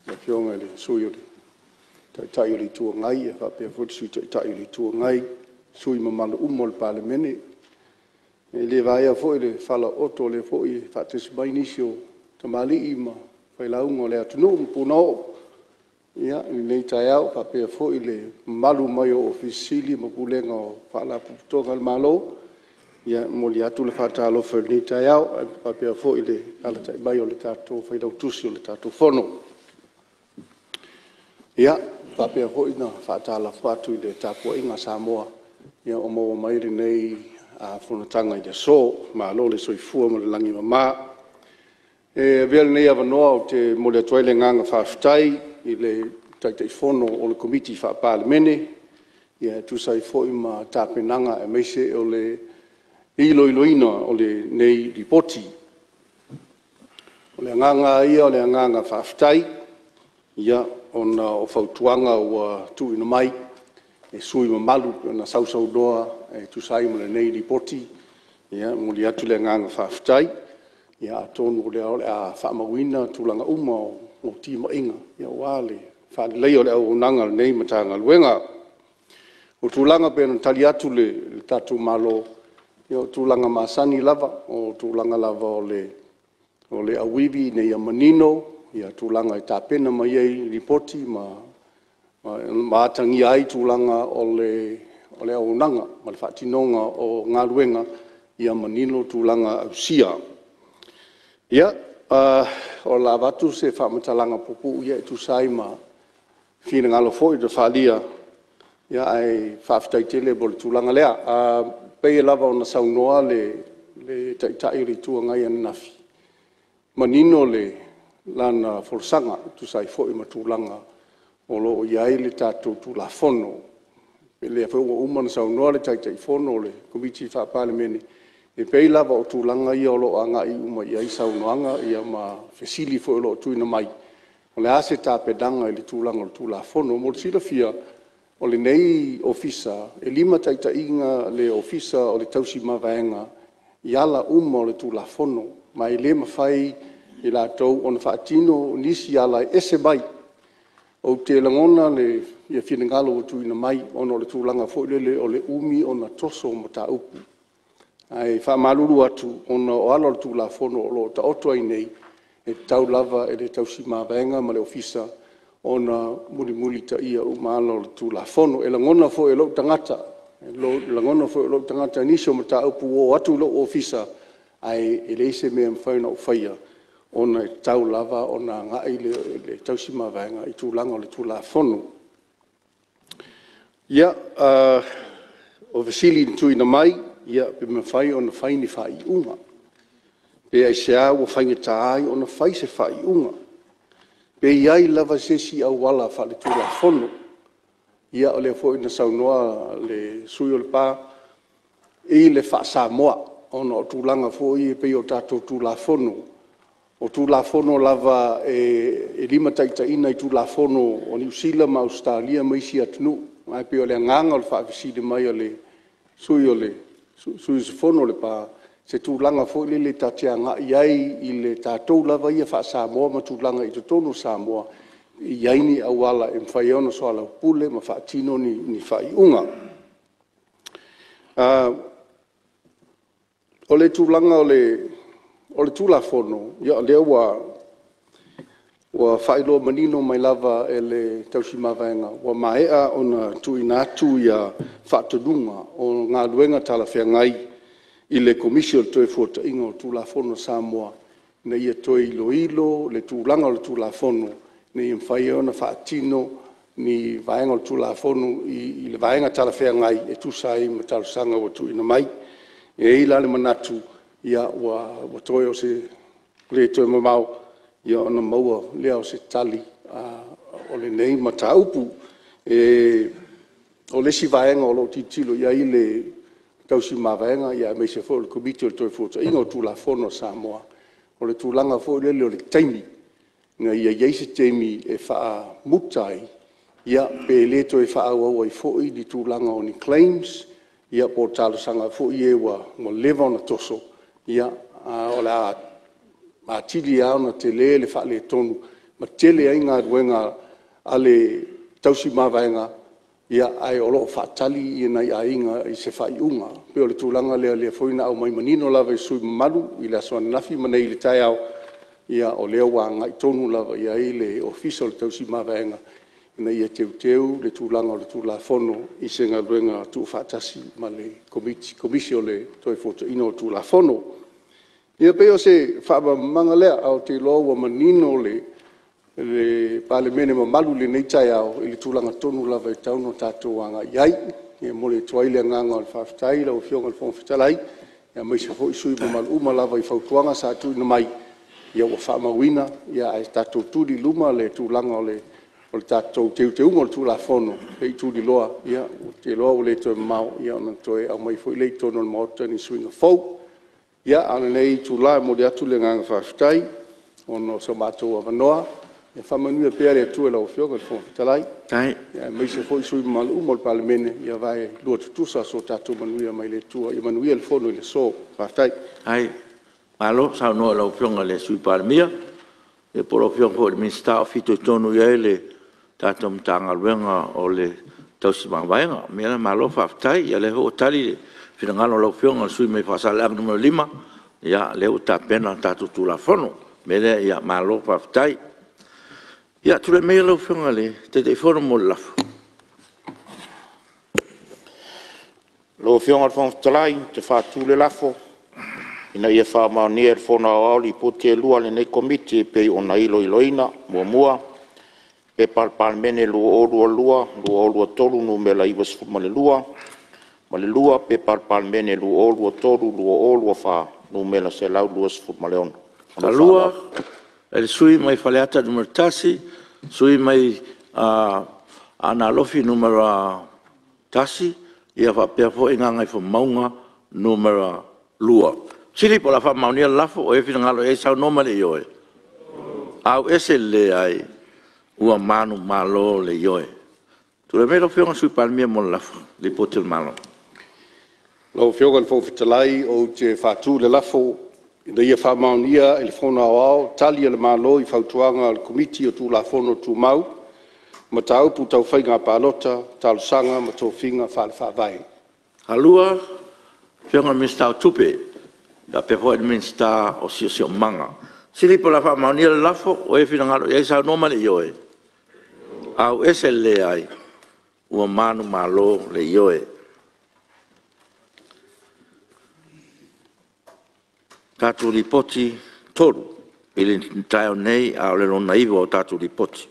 G: Afioga i le Sui Taitai o le Itu Agai faapea foi le Sui Taitai o le Itu Agai, sui usufono mamalu uma o le Palemene. E le vaea foi le falaooto o lea foi e faatasi mai nisi o tamalii ma failauga o le atunuu ma punaoo i lenei taeao, faapea foi le mamalu mai o Ofisa Sili o Pulega o Faalapotopotoga a le Malo. E momoli atu le faatalofa i lenei taeao ae faapea foi le alaalatai mai o le tatou Failautusi o le tatou Fono. E faapea foi ona faatalofa atu i le tapuaiga a Samoa o maua mai lenei fonotaga i le aso. Malo le soifua ma le lagi e mama. E avea lenei avanoa ou te momoli atu ai le agaga faafetai i le Taitaifono o le Komiti Faa-Palemene e tusa ai foi ma tapenaga aemaise o le iloiloina o lenei Lipoti. O le agaga lava ia o le agaga faafetai ona o fautuaga ua tuuina mai e sui usufono mamalu na sausaunoa e tusa ai ma lenei Lipoti. E momoli atu le agaga faafetai, atonu o lea o le a faamauina tulaga uma o timaiga aua le faaleleia o le auaunaga a lenei Matagaluega. O tulaga e pei ona tali atu le tatou Malo, ia o tulaga masani lava, o tulaga lava o le auivi ina ia manino tulaga e tapena mai ai Lipoti ma atagia ai tulaga o le auaunaga ma le faatinoga o galuega, ia manino tulaga ausia. Ia, o le a avatu se faamatalaga puupuu e tusa ai ma finagalo foi na faaalia, ae faafetai tele mo le tulaga lea. E pei lava ona saunoa le Taitai o le Itu Agai ananafi, e manino lana folasaga e tusa ai foi ma tulaga o lo o i ai le tatou Tulafono. O lea foi ua uma ona saunoa le Taitaifono o le Komiti Faa-Palemene, e pei lava o tulaga ia o lo o agai uma i ai saunoaga ma fesili foi o lo o tuuina mai, o le a se tapenaga i le tulaga o le Tulafono. Mo le silafia, o lenei Ofisa, e limataitaiina le Ofisa o le Tausi Mavaega i ala uma o le Tulafono, ma e le mafai e latou ona faatino nisi ala e ese mai. Ou te lagona finagalo ua tuuina mai ona o le tulaga foi lele o le umi ona toso o mataupu. Ae faamalulu atu, ona o ala o le Tulafono o lo o taoto ai nei, e tatau lava i le Tausi Mavaega ma le Ofisa ona mulimulitaia uma ala o le Tulafono. E lagona foi e lou tagata lagona foi o lou tagata i nisi o mataupu ua oo atu i lou ofisa, ae leai se mea e mafai ona ou faia, ona e tatau lava ona agai le tausi mavaega i tulaga o le Tulafono. Ia, o fesili na tuuina mai, pe mafai ona fai ni faaiuga. Pe aisea ua faigata ai ona fai se faaiuga? Pe i ai lava se isi auala faaletulafono. Ia o lea foi na saunoa le sui usufono o Lepa i le faa-Samoa, ona o tulaga foi ia pei o tatou Tulafono, o Tulafono lava e limataitaiina i Tulafono o Niu Sila ma Ausetalia ma isi atunuu. Ae pei o le agaga o le faafesili mai a le sui usufono o Lepa, se tulaga foi lele ta te agai ai i le tatou lava ia faa-Samoa ma tulaga i totonu o Samoa, e i ai ni auala e mafai ai ona soalaupule ma faatino ni faaiuga. O le tulaga o le Tulafono, ia o lea ua faailoa manino mai lava e le tausi mavaega, ua maea ona tuuina atu faatonuga o galuega talafeagai i le Komisi o le Toefuataiga o Tulafono a Samoa, ina ia toe iloilo le tulaga o le Tulafono ina ia mafai ona faatino ni vaega o le Tulafono i le vaega talafeagai e tusa ai ma talosaga ua tuuina mai. E i ai la le manatu, ua toe o se… le toe mamao ona maua lea o se tali o lenei mataupu. O le isi vaega o lo o tilotilo i ai le tausi mavaega aemaise foi o le Komiti o le Toefuataiga o Tulafono a Samoa, o le tulaga foi lele o le taimi, ina ia i ai se taimi e faamuta ai, pe le toe faaauau ai foi ni tulaga o ni claims po o talosaga foi ia ua leva ona toso, ae o le a atili lava ona tele le faaletonu ma tele ai galuega a le tausi mavaega, ae o lo o faatali nai aiga i se faaiuga. E pei o le tulaga lea o lea foi na aumai manino lava e sui usufono mamalu i le aso ananafi ma nei i le taeao, o lea ua agai tonu lava i ai le Ofisa o le Tausi Mavaega ina ia teuteu le tulaga o le Tulafono i se galuega tuufaatasi ma le Komisi o le Toefuataiga o Tulafono. Ia pei o se faamalamalamaga lea, ae ou te iloa ua manino le Palemene mamalu i lenei taeao i le tulaga tonu lava e tatau ona tatou agai i ai. E momoli atu ai le agaga o le faafetai i lau Afioga i le Fofoga Fetalai, aemaise foi sui usufono mamalu uma lava i fautuaga sa tuuina mai, ua faamauina, ae tatou tuli i luma le tulaga o le tatou teuteuga o le Tulafono se i tuliloa. Ou te iloa ua le toe mamao ona toe aumai foi lea i totonu o le Maota ni suiga fou. Ia, a o lenei itula e momoli atu le agaga faafetai ona o so matou avanoa. Ia faamanuia pea le Atua i lau Afioga i le Fofoga Fetalai, aemaise foi sui usufono mamalu uma o le Palemene, ia vaelua tutusa so tatou manuia mai le Atua. Ia manuia le fono i le aso. Faafetai. Malo saunoa i lau Afioga i le Sui Palemia po o lau Afioga foi i le Minisita o fitoitonu i ai le tatou Matagaluega o le Tausi Mamaavega. O le mea lea, malo faafetai, o lea foi ua tali le finagalo o lau Afioga i le sui usufono mai Faasaleleaga 5, o lea ua tapena le tatou Tulafono. O le mea lea, malo faafetai. Ia, tulai maia lau Afioga i le Taitaifono mo le lafo.
F: Lau Afioga i le Fofoga Fetalai ou te faatu le lafo, Ina ia faamaonia e le Fono Aoao Lipoti e lua a lenei Komiti e pei ona iloiloina. 1. P.P.2022/2023 Nu.92, ma le 2. P.P.2023/2024 Nu.126. Ma le faaaloalo.
A: E le sui usufono mai Faleata 1, sui usufono mai Aana Alofi 1, faapea foi Gagaifomauga 2. O le fesili po o le a faamaonia le lafo, o ai a finagalo i ai saunoa mai i le ioe. Auese le Leai. Ua manumalo le Ioe. Tulai mai lau Afioga i le Sui Palemia mo le lafo, Lipoti a le Malo.
G: Lau Afioga i le Fofoga Fetalai ou te faatu le lafo, Ina ia faamaonia e le Fono Aoao Tali a le Malo i Fautuaga a le Komiti o Tulafono Tumau, Mataupu Tau Faiga Palota, Talosaga ma Tofiga Faale-Faavae.
A: Afioga i le Minisita o Tupe faapea foi le Minisita o Siosiomaga. Fesili po o le a faamaonia le lafo, o ai a finagalo i ai saunoa mai i le ioe. Auese le Leai. Ua manumalo le Ioe. tatou Lipoti e 3 i le taeao nei, a o le lona 9 o tatou Lipoti.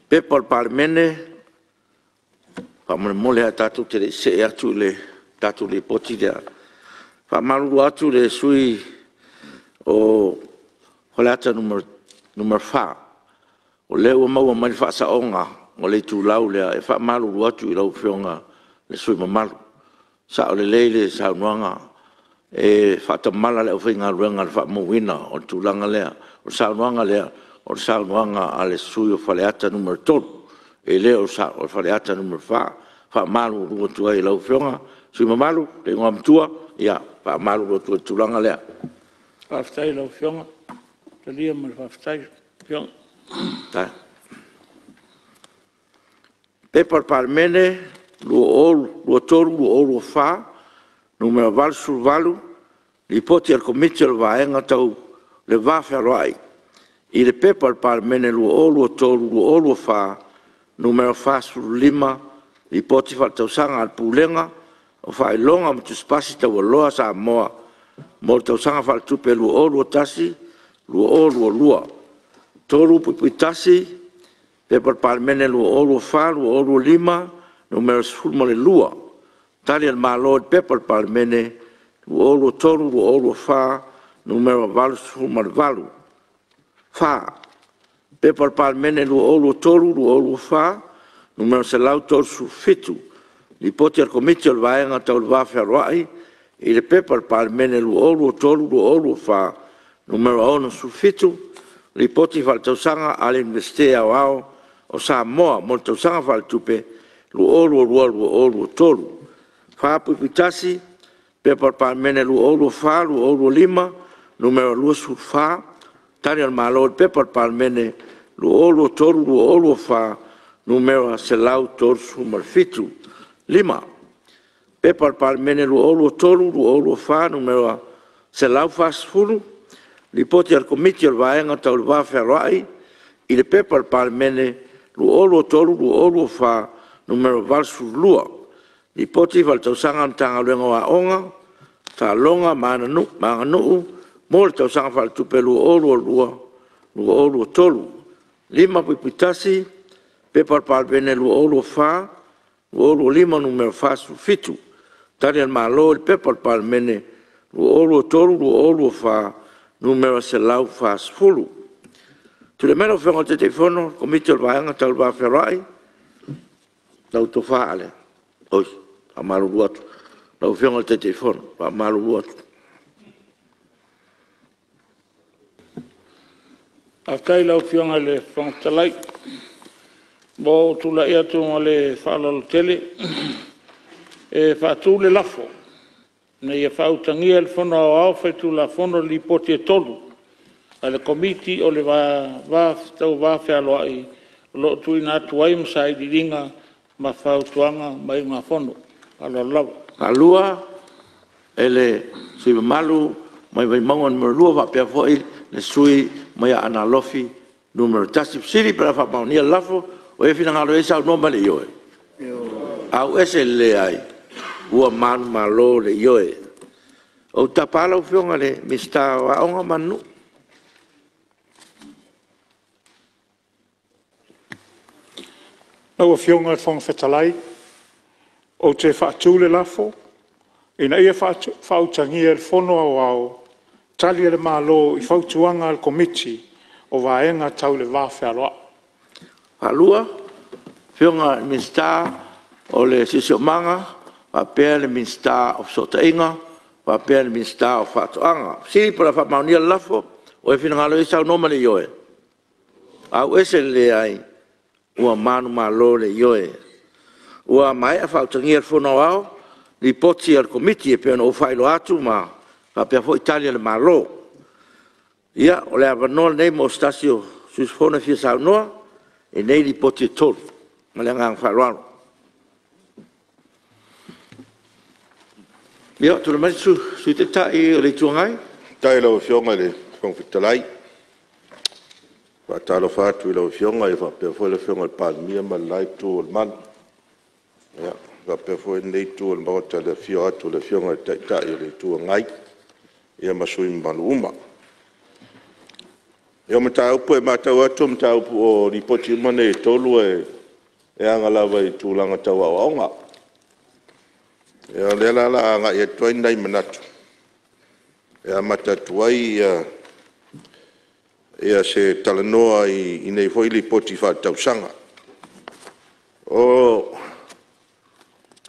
A: P.P.2023/2024 Faamolemole ae tatou te le i see atu i le tatou Lipoti lea, e faamalulu atu i le sui usufono o Faleata 4, o lea ua maua mai le faasaoga o le itulau lea. E faamalulu atu i lau Afioga i le sui usufono mamalu, e sao lelei le saunoaga, e faatamala le aufaigaluega i le faamauina o le tulaga lea. O le saunoaga lea, o le saunoaga a le sui usufono o Faleata 3, e le o Faleata 4. E faamalulu atu ai i lau Afioga i le sui usufono mamalu le Igoamatua, e faamalulu atu ai i le tulaga lea.
B: Faafetai i lau Afioga. E talia ma le faafetai lau Afioga.
A: P.P.2023/2024 Nu.88, Lipoti a le Komiti o le Vaega Tau le Va Fealoai i le P.P.2023/2024 Nu.45, Lipoti Faaletausaga a le Pulega o Faailoga ma Tusi Pasi Taualoa a Samoa mo le Tausaga Faaletupe 2021/2022. 3.1 P.P.2024/2025 Nu.12, Tali a le Malo i Pepa a le Palemene 2023/2024 Nu.88. 4. P.P.2023/2024 Nu.137, Lipoti a le Komiti o le Vaega Tau le Va Fealoai i le P.P.2023/2024 Nu.67, Lipoti Faaletausaga a le Iunivesite Aoao o Samoa mo le Tausaga Faaletupe 2022/2023. 4.1 P.P.2023/2024 Nu.24, Tali a le Malo i Pepa a le Palemene 2023/2024 Nu.137. 5. P.P.2023/2024 Nu.140, Lipoti a le Komiti o le Vaega Tau le Va Fealoai i le P.P.2023/2024 Nu.82, Lipoti Faaletausaga a le Matagaluega o Aoga, Taaloga ma Aganuu mo le Tausaga Faaletupe 2022/2023. 5.1 P.P.2024/2025 Nu.47, Tali a le Malo i Pepa a le Palemene 2023/2024 Nu.140. Tulai mai lau Afioga i le Taitaifono o le Komiti o le Vaega Tau le Va Fealoai, lau Tofa Ale. Oi, faamalulu atu i lau Afioga i le Taitaifono, faamalulu atu.
B: Faafetai i lau Afioga i le Fofoga Fetalai. Ua ou tulai atu ma le faaaloalo tele e faatu le lafo, Ina ia faautagia e le Fono Aoao Faitulafono Lipoti e 3 a le Komiti o le Vaega Tau le Va Fealoai o lo o tuuina atu ai ma Sailiiliga, ma Fautuaga ma Iugafono. Ma le faaaloalo lava. E le sui usufono mamalu mai Vaimauga 2 faapea foi le sui usufono mai Aana Alofi 1. O le fesili pe a faamaonia le lafo, o ai e finagalo ai saunoa mai i le ioe? Auese le leai. Ua manumalo le ioe. Ou te tapa lau Afioga i le Minisita o Aoga ma Aganuu.
H: Lau Afioga i le Fofoga Fetalai ou te faatu le lafo, Ina ia faautagia e le Fono Aoao Tali a le Malo i Fautuaga a le Komiti o Vaega Tau le Va Fealoai. Afioga i le Minisita o le Siosiomaga faapea le Minisita o Fesootaiga faapea le Minisita o Faatoaga. O le fesili pe o le a faamaonia le lafo, o ai e finagalo ai saunoa ma le ioe. Auese le leai. Ua manumalo le ioe. Ua maea faautagia e le Fono Aoao Lipoti a le Komiti e pei ona ou faailoa atu ma faapea foi Tali a le Malo. Ia, o le avanoa lenei mo se tasi o sui usufono e fia saunoa i nei Lipoti e 3. Ma le agaga faaaloalo. Ia, tulai mai le Sui Taitai o le Itu Agai.
C: Faafetai i lau Afioga i le Fofoga Fetalai. E faatalofa atu i lau Afioga faapea foi le Afioga i le Palemia ma le la itu o le malu. E faapea foi lenei itu o le Maota i le afio atu o le Afioga i le Taitai o le Itu Agai ma sui usufono mamalu uma. Ia o mataupu e matau atu o Lipoti uma nei e 3 e aga lava i tulaga tau aoaoga. Ia o lea la o le a agai atu ai nai manatu e amata atu ai se talanoa i nei foi Lipoti Faaletausaga. O le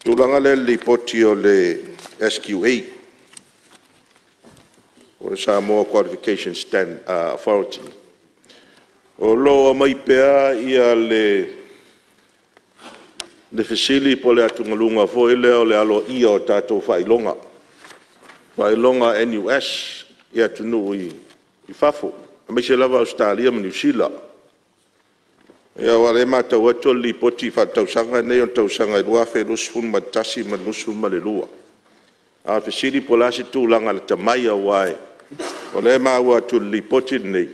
C: tulaga lea i le Lipoti a le SQA po o le Samoa Qualification Authority, o lo o aumai pea le fesili po o le atugaluga foi lea o le aloaia o tatou faailoga, faailoga NUS i atunuu i fafo, aemaise lava Ausetalia ma Niu Sila. Aua o lea e matau atu o le Lipoti Faaletausaga lenei o le tausaga e 2021 ma le 2022. A o le fesili po o le a se tulaga lata mai aua o lea e maua atu i le Lipoti lenei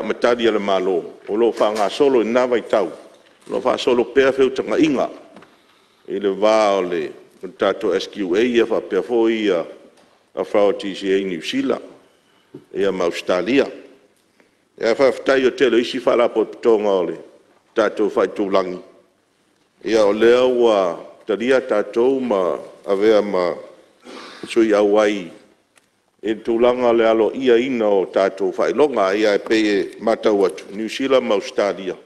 C: ma Tali a le Malo o lo o faagasolo i lena vaitau, o lo o faasolo pea feutagaiga i le va o le tatou SQA faapea foi authorities e i ai i Niu Sila ma Ausetalia. Ae faafetai i le tele o isi Faalapotopotoga o le tatou faaitulagi, o lea ua talia tatou ma avea ma sui auai i le tulaga o le aloaiaina o tatou faailoga. Ae pei e matau atu, o Niu Sila ma Ausetalia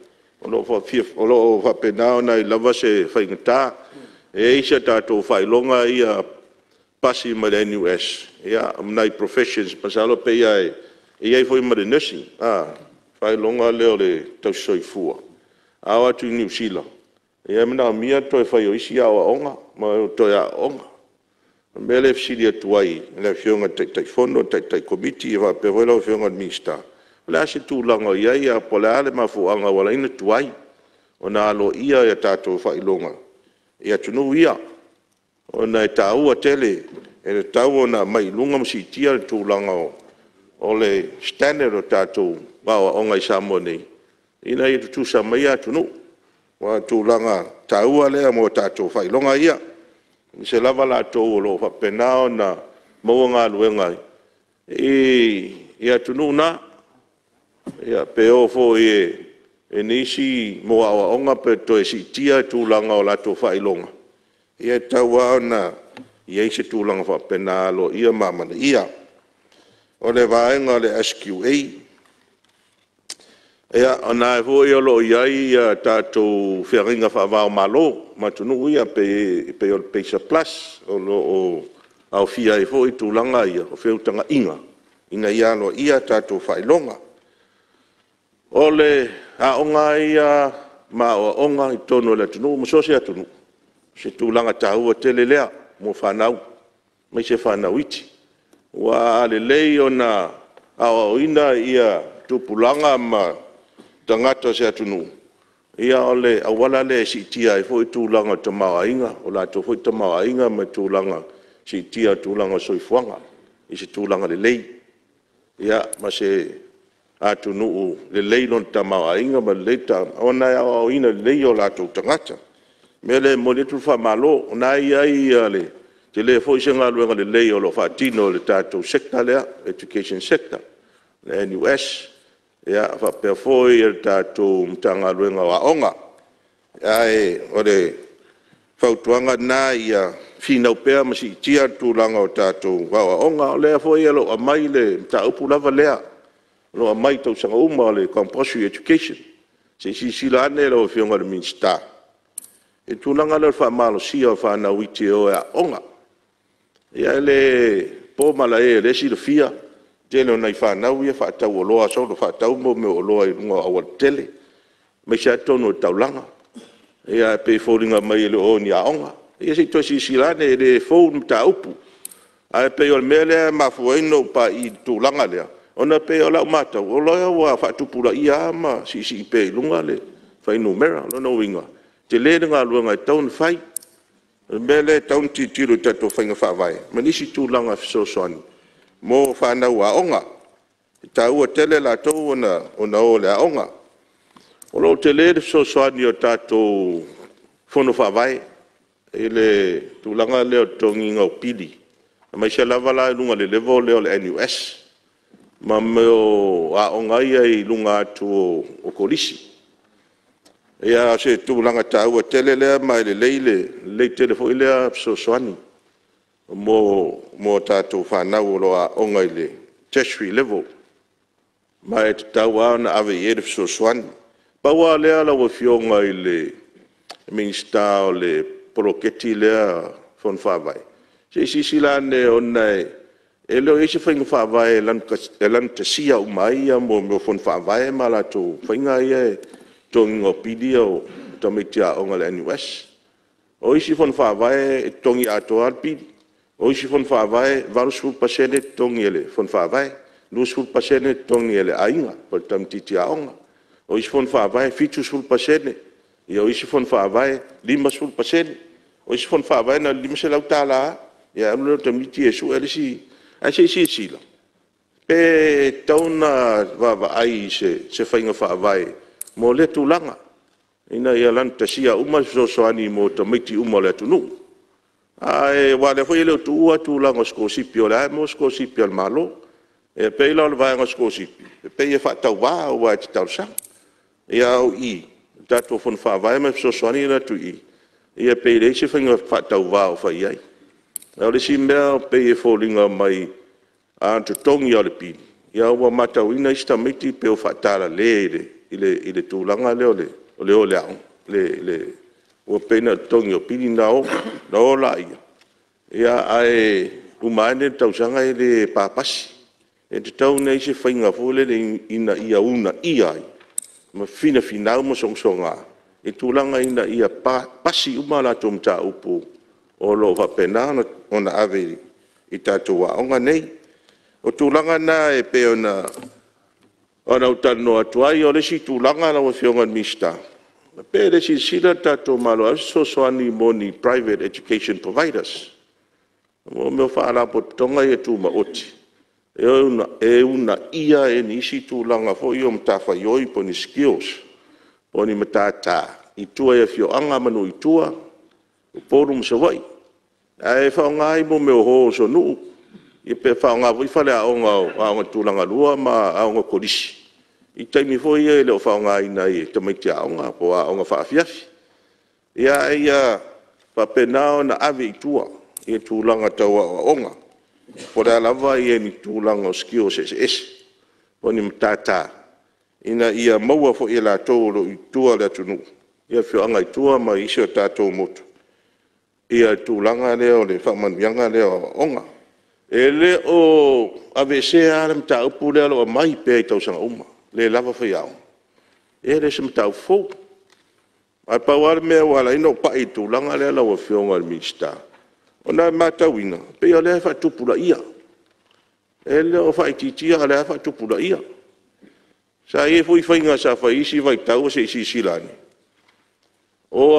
C: o lo o faapena ona i ai lava se faigata. E i ai isi a tatou faailoga ia pasi mai le NUS, ma nai professions masalo pei lava e i ai foi ma le Nursing faailoga lea o le tausisoifua. A oo atu i Niu Sila, e manaomia le toe fai o isi aoaoga ma toe aooga. O le mea lea e fesili atu ai i le Afioga i le Taitaifono, le Taitai Komiti faapea foi lau Afioga i le Minisita, o le a se tulaga o i ai ae po o le a le mafuaaga ua ala ai ona tuai ona aloaia a tatou faailoga i atunuu ia, ona e taua tele, e tatau ona aumai i luga ma siitia le tulaga o le standard o tatou aoaoga i Samoa nei, ina ia tutusa ma ia atunuu. Aua o le tulaga taua lea mo tatou faailoga ia, aemaise lava latou o lo o faapena ona maua galuega i atunuu na, pe o foi i nisi mo aoaoga pe toe siitia le tulaga o latou faailoga, ia e tatau lava ona i ai se tulaga faapena e aloaia ma amanaia. O le vaega o le SQA, ia o lena foi o lo o i ai a tatou feagaiga faava-o-Malo ma atunuu ia pei o le PACER Plus, o lo o aofia ai foi tulaga ia o feutagaiga ina ia aloaia tatou faailoga. O le aoga lava ia ma aoaoga i totonu o le atunuu ma so o se atunuu, o se tulaga taua tele lea mo fanau, aemaise fanau iti. Aua a lelei ona aoaoina tupulaga ma tagata o se atunuu, ia o le auala lea e siitia ai foi tulaga o le tamaoaiga, o latou foi tamaoaiga ma le tulaga siitia o le tulaga o le soifuaga i se tulaga lelei, ma se atunuu lelei lona tamaoaiga ma lelei ona e aoaoina lelei o latou tagata. O le mea lea e momoli atu le faamalo, o lena e i ai le… tele foi se galuega lelei o lo o faatino e le tatou Sector lea, Education Sector, le NUS, faapea foi le tatou Matagaluega o Aoga. Ae o le fautuaga lena ia finau pea ma siitia le tulaga o tatou aoaoga. O lea foi o lo o aumai le mataupu lava lea o lo o aumai i tausaga uma o le compulsory education. Se i silasila ane lau Afioga i le Minisita i le tulaga lea o le faamalosia o fanau iti e o e aooga. Ia e le po malae o lea e silafia le tele o nai fanau ia e faatau soona faatau mea o oloa i luga o aualatetele, aemaise lava totonu o le taulaga. Ae pei e foliga mai e le o o i ni aoga. Ia se i toe silasila ane, e le fou le mataupu. Ae pei o le mea lea e mafua ai ona ou pai i le tulaga lea, ona e pei o lau matau, o lea ua faatupulaia lava ma siisii pea i luga le fuainumera. O lona uiga, e tele le galuega e tatau ona fai. O le mea lea e tatau ona tilotilo i tatou faiga faavae ma nisi tulaga e fesoasoani mo fanau aoga. E taua tele latou ona o i le aoga. O lo o tele le fesoasoani a tatou Fono Faavae i le tulaga lea o le totogiina o pili Aemaise lava la i luga i le level lea o le NUS ma mea o aoga ia i luga atu o Kolisi. Ia o se tulaga taua tele lea ma e lelei tele foi lea fesoasoani mo a tatou fanau o lo o aooga i le tertiary level, ma e tatau lava ona ave i ai le fesoasoani. Pau lava o lea lau Afioga i le Minisita o le poloketi lea o le Fono Faavae, se i silasila ane ona e le o i ai se faiga faavae e laugatasia uma ai mea o Fono Faavae ma latou faiga ia i le totogiina o pili o tamaiti aoga a le NUS. O isi Fono Faavae e totogi atoa lava le pili. O isi Fono Faavae e 80% e totogi e le Fono Faavae, 20% e totogi e le aiga po o le tamaitiiti aoga. O isi Fono Faavae e 70%, o isi Fono Faavae e 50%, o isi Fono Faavae na o le $500 lava, ia alu lea o le tamaitiiti e sue le isi… Ae se i silasila pe tatau ona vaavaai i se faiga faavae mo lea tulaga ina ia laugatasia uma le fesoasoani mo tamaiti uma o le atunuu. Aua o lea foi e le o tuua le tulaga o sikolasipi o lea lava e maua sikolasipi a le Malo. E pei la o le vaega o sikolasipi e pei e faatauva aua e te talosaga. A o i i le tatou Fono Faavae ma le fesoasoani lea e atu i i, e pei e leai se faiga faatauva o fai i ai. A o le isi mea e pei e foliga mai a na o le totogi lava o le pili, ae ua matauina isi tamaiti pei ua faatalale i le tulaga lea o le o i le aoga. Ua pei na o le totogi o pili ona o lea, ae uma ane le tausaga e le papasi. E tatau ona i ai se faiga foi lele ina ia uunaia ai ma finafinau ma sogasoga i tulaga ina ia pasi uma a latou mataupu o lo o faapena ona ave i tatou aoga nei. O tulaga na e pei ona ou talanoa atu ai. O le isi tulaga lau Afioga i le Minisita, pe le silasila le tatou Malo e ave se fesoasoani mo ni private education providers, mo mea o faalapotopotoga ia tumaoti e uunaia ai nisi tulaga foi ia o matafaioi po o ni skills po o ni matata i tua i afioaga ma nuu i tua, Upolu ma Savaii. Ae faaaoga ai mea o halls o nuu pe faaaoga foi faleaoga o aoga tulagalua ma aoga kolisi i taimi foi ia e le o faaaogaina ai e tamaiti aoga po o aoga faafiafi. A ia faapena ona ave i tua i tulaga tau aoaoga po o le a lava ni tulaga o skills eseese po o ni matata ina ia maua foi e latou o lo o i tua i le atunuu i afioaga i tua ma isi o tatou motu le tulaga lea o le faamanuiaga lea o aoaoga. E le o aveesea lava le mataupu lea o lo o aumai pea i tausaga uma, e le lava faiaoga. E le o se mataupu fou. Ae pau lava le mea ua ala ai ona ou pai i le tulaga lea lau Afioga i le Minisita, ona e matauina e pei o lea e faatupulaia. E le o faaitiitia a o lea lava e faatupulaia. Sa i ai foi faiga sa fai i isi vaitau se i silasila ane, o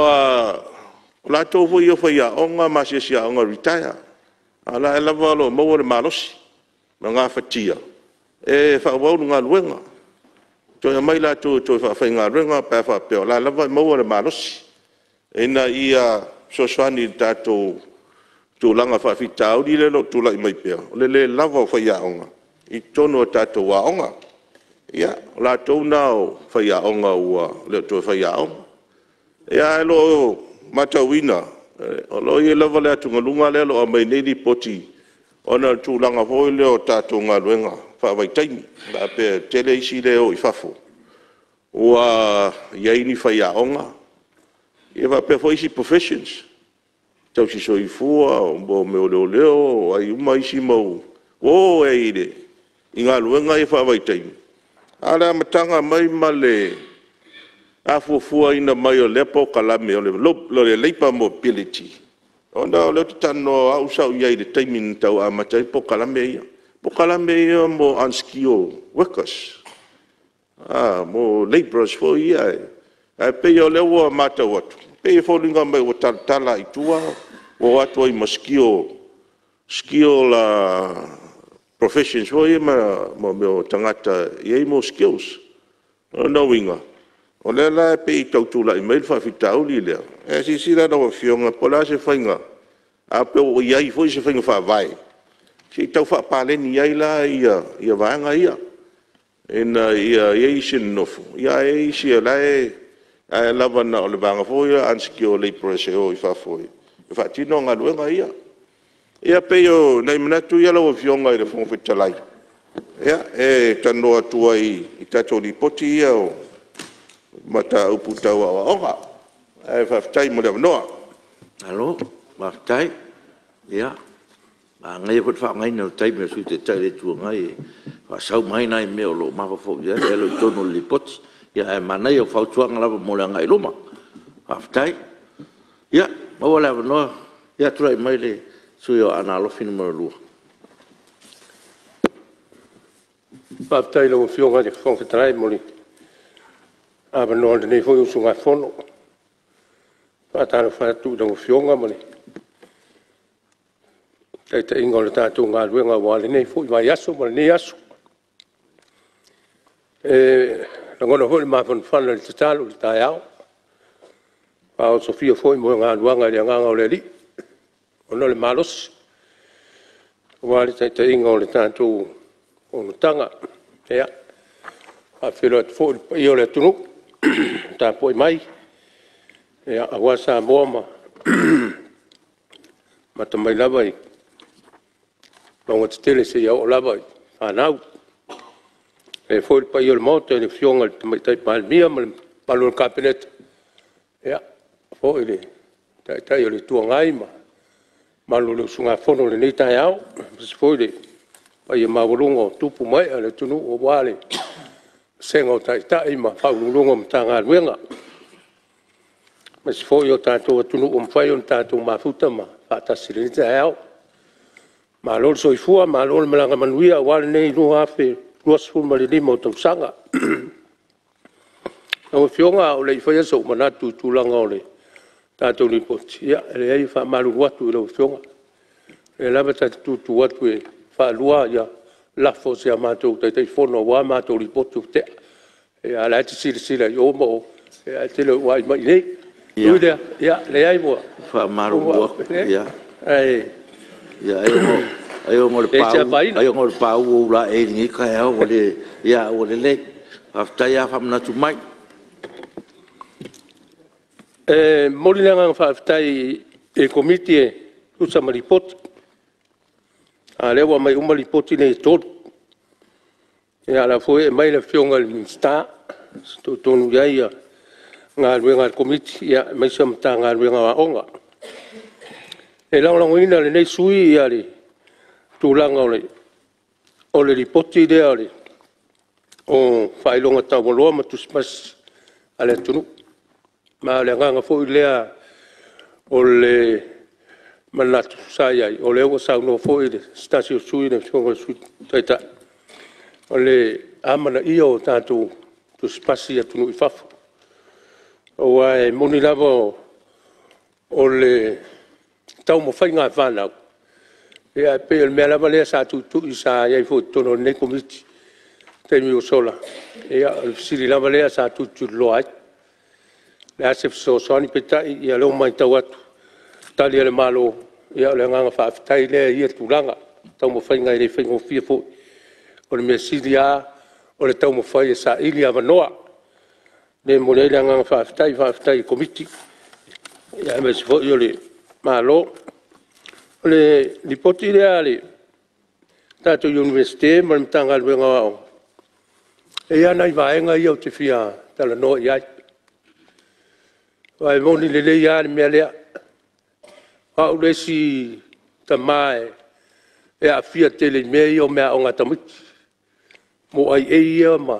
C: latou foi ia o faiaoga ma asiasi aoga retire, a o la e lava o lo o maua le malosi ma gafatia e faaauau le galuega. Toe aumai latou e toe faafaigaluega pe a faapea o la e lava e maua le malosi ina ia fesoasoani i le tatou tulaga faafitauli lea o lo o tulai mai pea, o le le lava o faiaoga i totonu o tatou aoga. Ia, o latou na o faiaoga ua le o toe faiaoga. Ae o lo o matauina, o lo o i ai lava le atugaluga lea o lo o aumai nei Lipoti ona o le tulaga foi lea o tatou galuega faavaitaimi, faapea e toatele isi lea e o i fafo ua i ai ni faiaoga faapea foi isi professions, tausisoifua, o mea o leoleo, o ai uma isi mau ua o ai i galuega ia faavaitaimi. A o le amataga mai ma le afuafuaina mai o lea polokalame o le labour mobility, ona o lea ou te talanoa o au sa ou i ai i le taimi na tau amata ai polokalame ia. O polokalame ia mo unskilled workers, mo labourers foi ia. Ae pei o lea ua matau atu, e pei e foliga mai ua talatala lava i tua ua o atu ai ma skill professions foi ia ma mea o tagata e i ai skills. O lona uiga, o lea la e pei e tau tulai mai le faafitauli lea, ae silasila lau Afioga po o le a se faiga, ae pe ua i ai foi se faiga faavae. Se i tau faapaleni ai la vaega ia ina ia i ai isi e nonofo, ae i ai isi o la e… ae lava na o le vaega foi lea o unskilled labourers e o i fafo e faatino galuega ia. Ia pei o nai manatu ia lau Afioga i le Fofoga Fetalai e talanoa atu ai i tatou Lipoti ia o mataupu tau aoaoga. Ae faafetai mo le avanoa.
A: Malo faafetai. Ia, manaia foi le faaaogaina o le taimi o le Sui Taitai o le Itu Agai e faasau mai ai nai mea o lo o mafaufau i ai ae le o i totonu o le Lipoti. Ae manaia o fautuaga lava mo le agai i luma. Faafetai. Ia, ua maua le avanoa. Ia tulai mai le sui usufono mo Aana Alofi 2.
I: Faafetai i lau Afioga i le Fofoga Fetalai mo le avanoa o lenei foi usugafono. E faatalofa atu i lau Afioga ma le taitaiga o le tatou galuega aua lenei foi vaiaso ma lenei aso. E lagona foi le mafanafana i le tatalo i le taeao, ua faaosofia foi moegaluaga i le agaga o le Alii, lagona le malosi aua le taitaiga o le tatou fonotaga. Ia, e faafeiloai atu foi i le paia o le atunuu o tapuai mai aua Samoa ma amata mai lava i mauga tetele seia oo lava i fanau. E faapea foi le paia o le Maota i le Afioga i le Tamaitai Palemia ma le mamalu o le Kapeneta, faapea foi le Taitai o le Itu Agai ma le mamalu o le usugafono i lenei taeao, aemaise foi le paia maualuga o tupu ma ee o le atunuu aua le vasega o Taitai ma Faauluuluga o Matagaluega, aemaise foi o tatou atunuu ua mafai ona tatou mafuta ma faatasi i lenei taeao. Malo le soifua malo le malaga manuia aua lenei 2025 o tausaga. Lau Afioga a o le i faia sou manatu i le tulaga o le tatou Lipoti, ia e leai e faamalulu atu i lau Afioga, o lea lava ta te tutu atu e faalua lafo a si a matou Taitaifono aua matou Lipoti ua tea, a o la e te silasila i o ma o, ae e te le o vaai mai i inei. Ui i lea, ia leai ua…
A: E faamalulu atu,
I: Ae
A: ai ona
I: le afaina.
A: o le paū o ou laei i lenei taeao ua le… Ae ua lelei, faafetai lava faamanatu mai.
I: E momoli le agaga faafetai i le Komiti e tusa ma Lipoti, a o lea ua aumai uma Lipoti nei e 3. Ia o la e foi e aumai le Afioga i le Minisita e fitoitonu i ai galuega a le Komiti, aemaise o le Matagaluega o Aoga. E lagolagoina e lenei sui usufono le tulaga o le Lipoti lea o Faailoga Taualoa ma Tusi Pasi a le atunuu. Ma o le agaga foi lea o le manatu sa i ai, o lea ua saunoa foi se tasi o sui usufono le Afioga i le Sui Taitai, o le amanaia o tatou Tusi Pasi i atunuu i fafo. Aua e moni lava o le taumafaiga a fanau, ae pei o le mea lava lea sa tuitui sa i ai foi i totonu o lenei Komiti i taimi ua sola, ia o le fesili lava lea sa tulituliloa ai. O le a se fesoasoani? Peitai o lea ua matau atu i Tali a le Malo, ia o le agaga faafetai lea i ia tulaga i taumafaiga e le faigofie foi. O le mea sili lava o le taumafai e saili avanoa. O lea e momoli ai le agaga faafetai, faafetai i le Komiti aemaise foi o le Malo. O le Lipoti lea a le tatou Iunivesite ma le Matagaluega o Aoga, e i ai lava nai vaega ia ou te fia talanoa i ai, aua e moni lelei lava le mea lea. O au le isi tama e aafia tele i mea ia o meaaoga a tamaiti, mo IA ia ma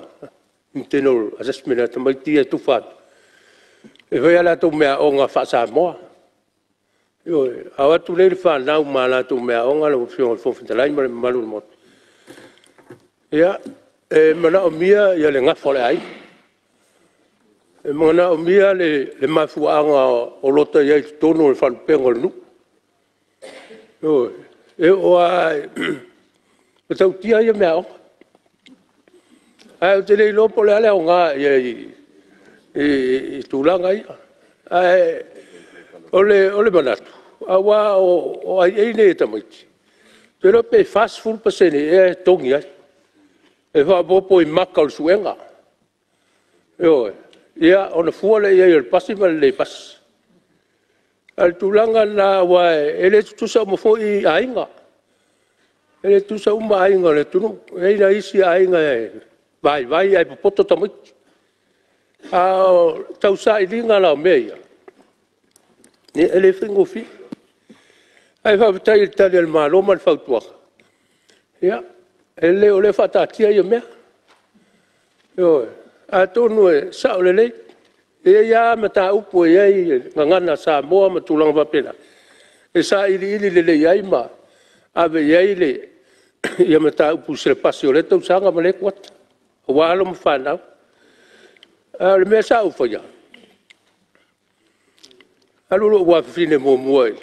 I: internal assessment a tamaiti ia e tufa atu, e fai a latou meaaoga faa-Samoa. Ioe. A o atu nei le fanau ma a latou meaaoga lau Afioga i le Fofoga Fetalai ma le mamalu o le Maota, ia, e manaomia le gafa o le aiga, e manaomia le mafuaaga o lo o i ai i totonu o le faalupega o le nuu. Ioe. E oo lava e matautia ia meaaoga, ae ou te le iloa po o le a le aoga i ai i tulaga ia. Ae o le manatu, aua o IA nei a tamaiti, te iloa pe 40% ea e totogi ai, e faaopoopo i maka o le suega. Ioe. Ia ona fua lea i ai o le pasi ma le le pasi. A o le tulaga lena aua e le tutusa uma foi aiga, e le tutusa uma aiga o le atunuu. E i ai nai isi aiga e vaivai ae popoto tamaiti. A o le tausailiga la o mea ia, ia e le faigofie. Ae faafetai i le Tali a le Malo ma le fautuaga, ia e lelei o lea e faataatia ia mea. Ioe. Atonu e sao lelei, e i ai lava mataupu e i ai le gagana Samoa ma tulaga faapena, e sailiili lelei ai ma ave i ai mataupu i selapasi o lea tausaga ma lea kuata aua alo ma fanau. A o le mea sa ou faia, alu lou afafine muamua i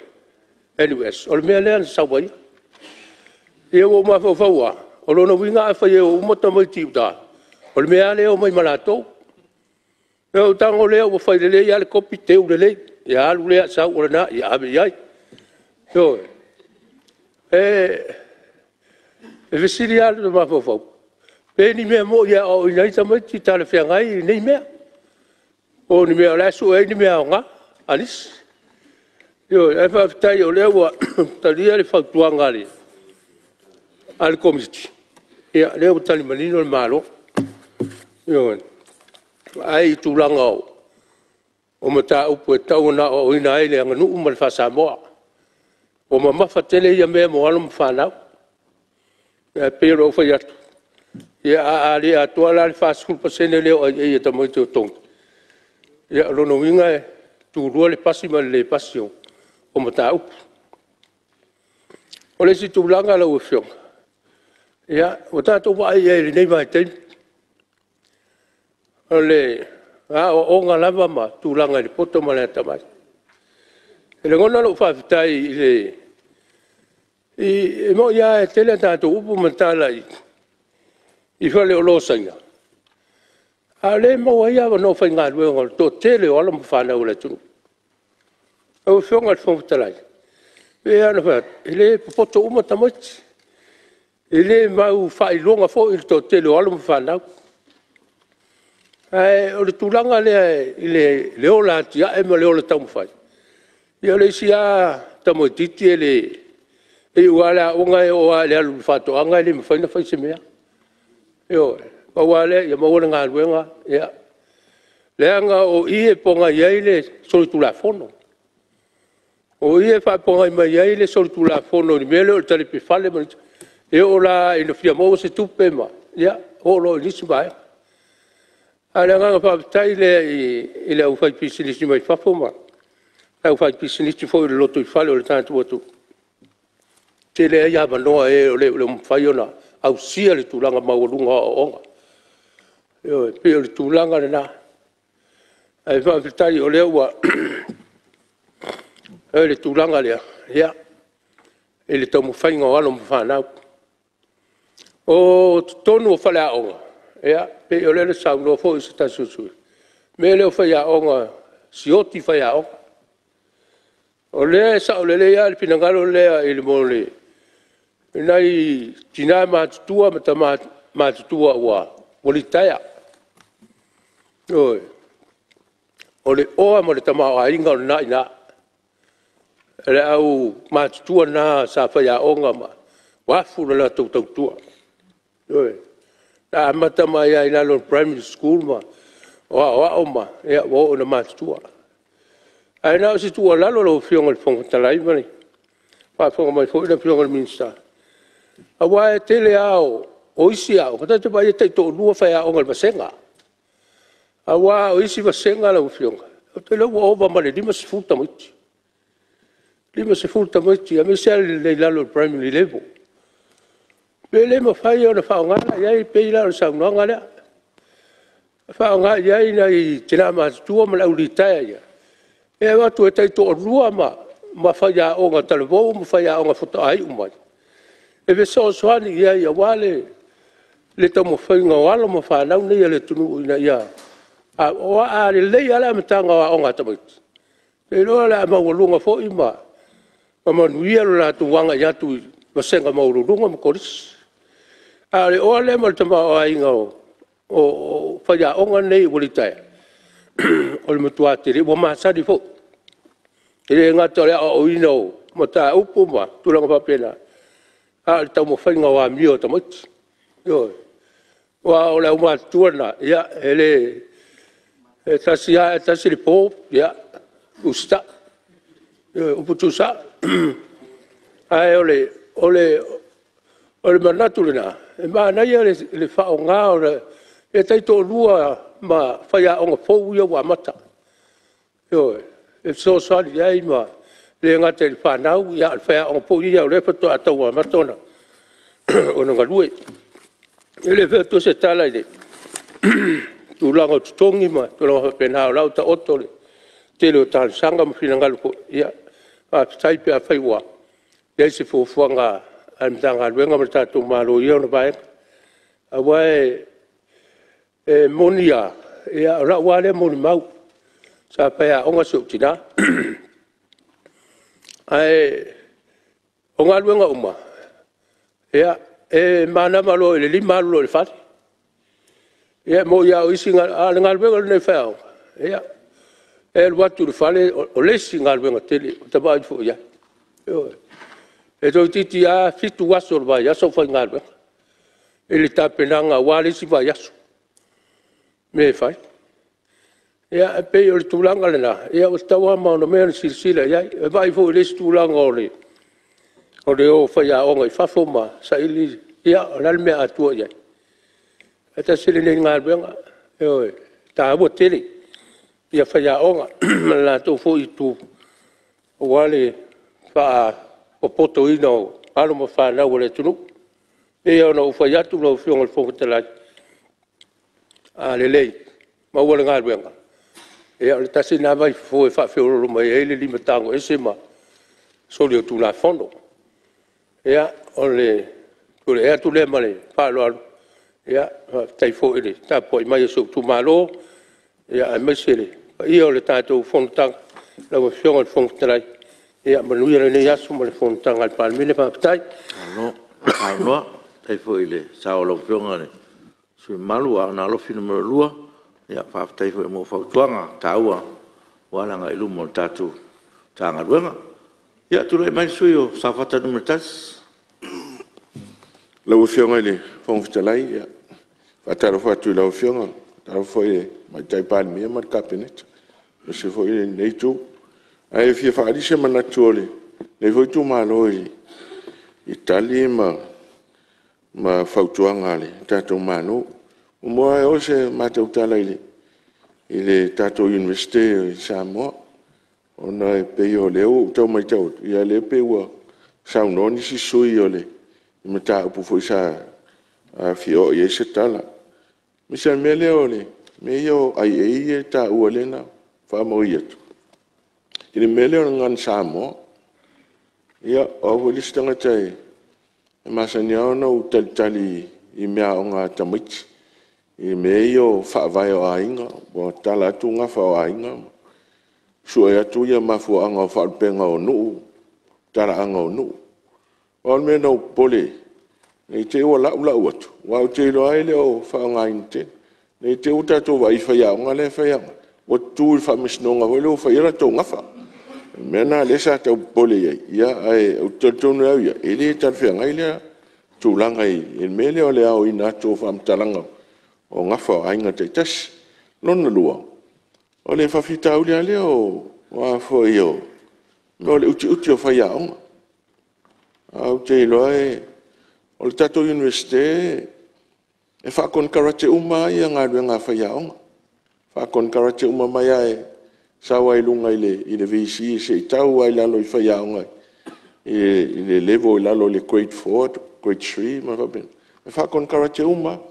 I: le NUS, o le mea lea na sau ai ia. Ina ua ou mafaufau lava, o lona uiga afai e o uma tamaiti i uta, o le mea lava lea e omai ma latou. Ia ona ou tago lea ua fai lelei lava le kopi teu lelei, ia alu lea sau o lena, ia ave i ai. Ioe. E fesili lava lou mafaufau, pe ni mea moni e aoaoina ai tamaiti talafeagai nei mea, po o ni mea o la e sue ai ni mea aoga a nisi. Ioe. Ae faafetai o lea ua talia le fautuaga a le Komiti, ia o lea ua tali manino le Malo, ioe, vaai i tulaga o mataupu e tatau ona aoaoina ai le aganuu ma le faa-Samoa. Ua mamafa tele ia mea mo alo ma fanau. Ae pei ona ou fai atu, ia a le atoa la le 40% lea o aiai a tamaiti o totogi, ia o lona uiga e tulua le pasi ma le le pasi o mataupu. O le isi tulaga lau Afioga, ia ua tatou vaai i ai i lenei vaitaimi, o aoaoga lava ma tulaga i le poto ma le atamai. E lagona lou faafetai e moni lava e tele a tatou upu ma tala i faleoloa o Saina, a o lea e maua ai avanoa faigaluega o le toatele o alo ma fanau a le atunuu. Lau Afioga i le Fofoga Fetalai, e pei lava ona ou fai atu, e le popoto uma tamaiti, e le mau faailoga foi le toatele o alo ma fanau. Ae o le tulaga lea i le ola atiae ma le ola taumafai, ia o le isi lava tamaitiiti e iu lava le aoga e oo lava i le alu i le faatoaga e le mafai ona fai se mea. Ioe. Pau lava lea ia maua le galuega, ia, leaga o i e pogai ai le solitulafono. O i e faapogai mai ai le solitulafono i le mea lea o le talepe fale ma isi, e oo la ina fia maua se tupe ma, ia oo loa i le isi vaega. A o le agaga faafetai lea i le aufaipisinisi mai fafo ma le aufaipisinisi foi o le lotoifale o le tatou atunuu, e tele ai avanoa i e o lo o mafai ona ausia le tulaga maualuga o aoaoga. Ioe, e pei o le tulaga lena. Ae faafetai o lea ua i ai le tulaga lea i le taumafaiga o alo ma fanau. O totonu o faleaoga, e pei o lea na saunoa foi se tasi o sui usufono, o le mea lea o faiaoga, sioki faiaoga. O lea e sao lelei lava le finagalo lea i nai tina matutua ma tama matutua ua litaea, ioe. O le oa ma le tamaoaiga o lena e i ina. O le au matutua na sa faiaoga ma ua afu le latou tautua, ioe. Na amata mai lava i lalo o le Primary School ma aoao ma ua oo ina matutua. Ae na o se tuualalo lau Afioga i le Fofoga Fetalai ma le faafofoga mai foi le Afioga i le Minisita, aua e tele lava o isi aoga, ta te vaai e taitoalua faiaoga i le vasega. Aua o isi vasega lau Afioga, ou te iloa ua ova ma le 50 tamaiti, 50 tamaiti aemaise lava i lalo o le primary level. Pe le mafai ona faaaoga i ai, e pei la o le saunoaga lea, faaaoga i ai nai tina matutua ma le au litaea ia e o atu e taitoalua ma faiaoga talavou ma faiaoga faatoa iu mai e fesoasoani i ai aua le taumafaiga o alo ma fanau nei a le atunuu ina ia… Aua a lelei lava le amataga o aoga a tamaiti, ou te iloa o le a maualuga foi ma manuia lo latou agai atu i vasega maualuluga ma Kolisi. A o le oa lea ma le tamaoaiga o faiaoga nei ua litaea, o le matua tele, ua masani foi. E le gata o le aoaoina o mataupu ma tulaga faapena, a o le taumafaiga o amio a tamaiti, ioe. Aua o le aumatutua lena, ia e le… e tasi lava, e tasi le po, ia usitai, ioe, upu tuusao. Ae o le manatu lena, e manaia le faaaoga o le… e taitoalua ma faiaoga fou ia ua amata, ioe, e fesoasoani i ai ma e le gata i le fanau a o le faiaoga foi ia o lea faatoa tau amata ona galue. E le fai atua se tala i le tulaga o totogi ma tulaga faapena, o la e ua taoto le tele o talosaga ma finagalo foi, ia faafetai pe afai ua i ai se fuafuaga a le Matagaluega ma le tatou Malo i ia ona vaega. Aua e moni lava, o lau lava lea molimau, sa faiaoga si ou tina, ae o galuega uma, e manava loa i le 5:00 alu loa i le fale. Ia e moni lava o isi galuega, a o le galuega lenei o le faiaoga, ia, e alu atu i le fale o le isi galuega tele ota vaai ifo i ai, ioe. E toeitiiti lava 7 aso o le vaiaso o faigaluega i le tapenaga aua le isi vaiaso, mea e fai. Ia e pei o le tulaga lena, ua tatau lava ona mea ona silasila i ai. E vaai foi i le isi tulaga o le o o faiaoga i fafo ma saili, ia o le a le mea a tua i ai? Ae tasi lenei galuega, ioe, e taua tele faiaoga ma le latou foi itu aua le faapopotoina o alo ma fanau a le atunuu. E pei lava ona ou fai atu lau Afioga i le Fofoga Fetalai, a lelei, maua le galuega, ia o le tasi lena vaifofo e faafeoloolo mai ai le lima tagoese ma soli o le Tulafono. Ia, o le tulai atu lea ma le faaaloalo, faafetai foi i le tapuai mai a si ou itumalo, aemaise le paia o le tatou fonotaga. Lau Afioga i le Fofoga Fetalai, ia manuia lenei aso ma le fonotaga a le Palemene, faafetai. Malo saunoa, faafetai foi i le sao o lau Afioga i le sui usufono mamalu o Aana Alofi 2. Faafetai foi mo fautuaga taua aua le agai i luma o le tatou Matagaluega. Ia tulai mai le sui usufono mo Safata 1.
C: Lau Afioga i le Fofoga Fetalai, e faatalofa atu i lau Afioga, faatalofa foi i le Tamaitai Palemia ma le Kapeneta, aemaise foi lenei itu. Ae fia faaali se manatu o lenei foi itumalo i Tali ma fautuaga a le tatou Malo. E muamua lava oo se matou tala i le tatou Iunivesite i Samoa, ona e pei o lea ua ou tau matau atu, o lea e pei ua saunoa nisi sui usufono i mataupu foi sa fia oo i ai se tala. Aemaise lava le mea lea o mea ia o aai lea e taua lea na faamaui atu, i le mea lea o le Gagana Samoa. Ia o au foi le isi tagata e masani lava ona ou talitali i meaaoga a tamaiti i mea ia o faavae o aiga, ua tatala atu gafa o aiga, sue atu mafuaaga o faalupega o nuu, talaaga o nuu. Pau le mea na ou popole ai, ne i te i ua lau lau atu, aua ou te iloa lava e le o faaaogaina tele. Ne i te i ua tatou vaai i faiaoga la e faiaoga ai, ua tutu i le faamasinoga foi lea ua fai ai latou gafa. O le mea lena lea sa tau popole i ai, ae ou te talitonu lava au ia, e le talafeagai lea tulaga i le mea lea o le aoina atu o faamatalaga o gafa o aiga taitasi. Lona lua, o le faafitauli lava lea o le utiuti o faiaoga. Ae ou te iloa o le tatou Iunivesite e faakonekarate uma lava galuega a faiaoga, e faakonekarate uma mai lava e sau lava i luga i le VC seia tau lava i lalo i faiaoga i le level i lalo o le Grade 4, Grade 3 ma mea faapena, e faakonekarate uma lava,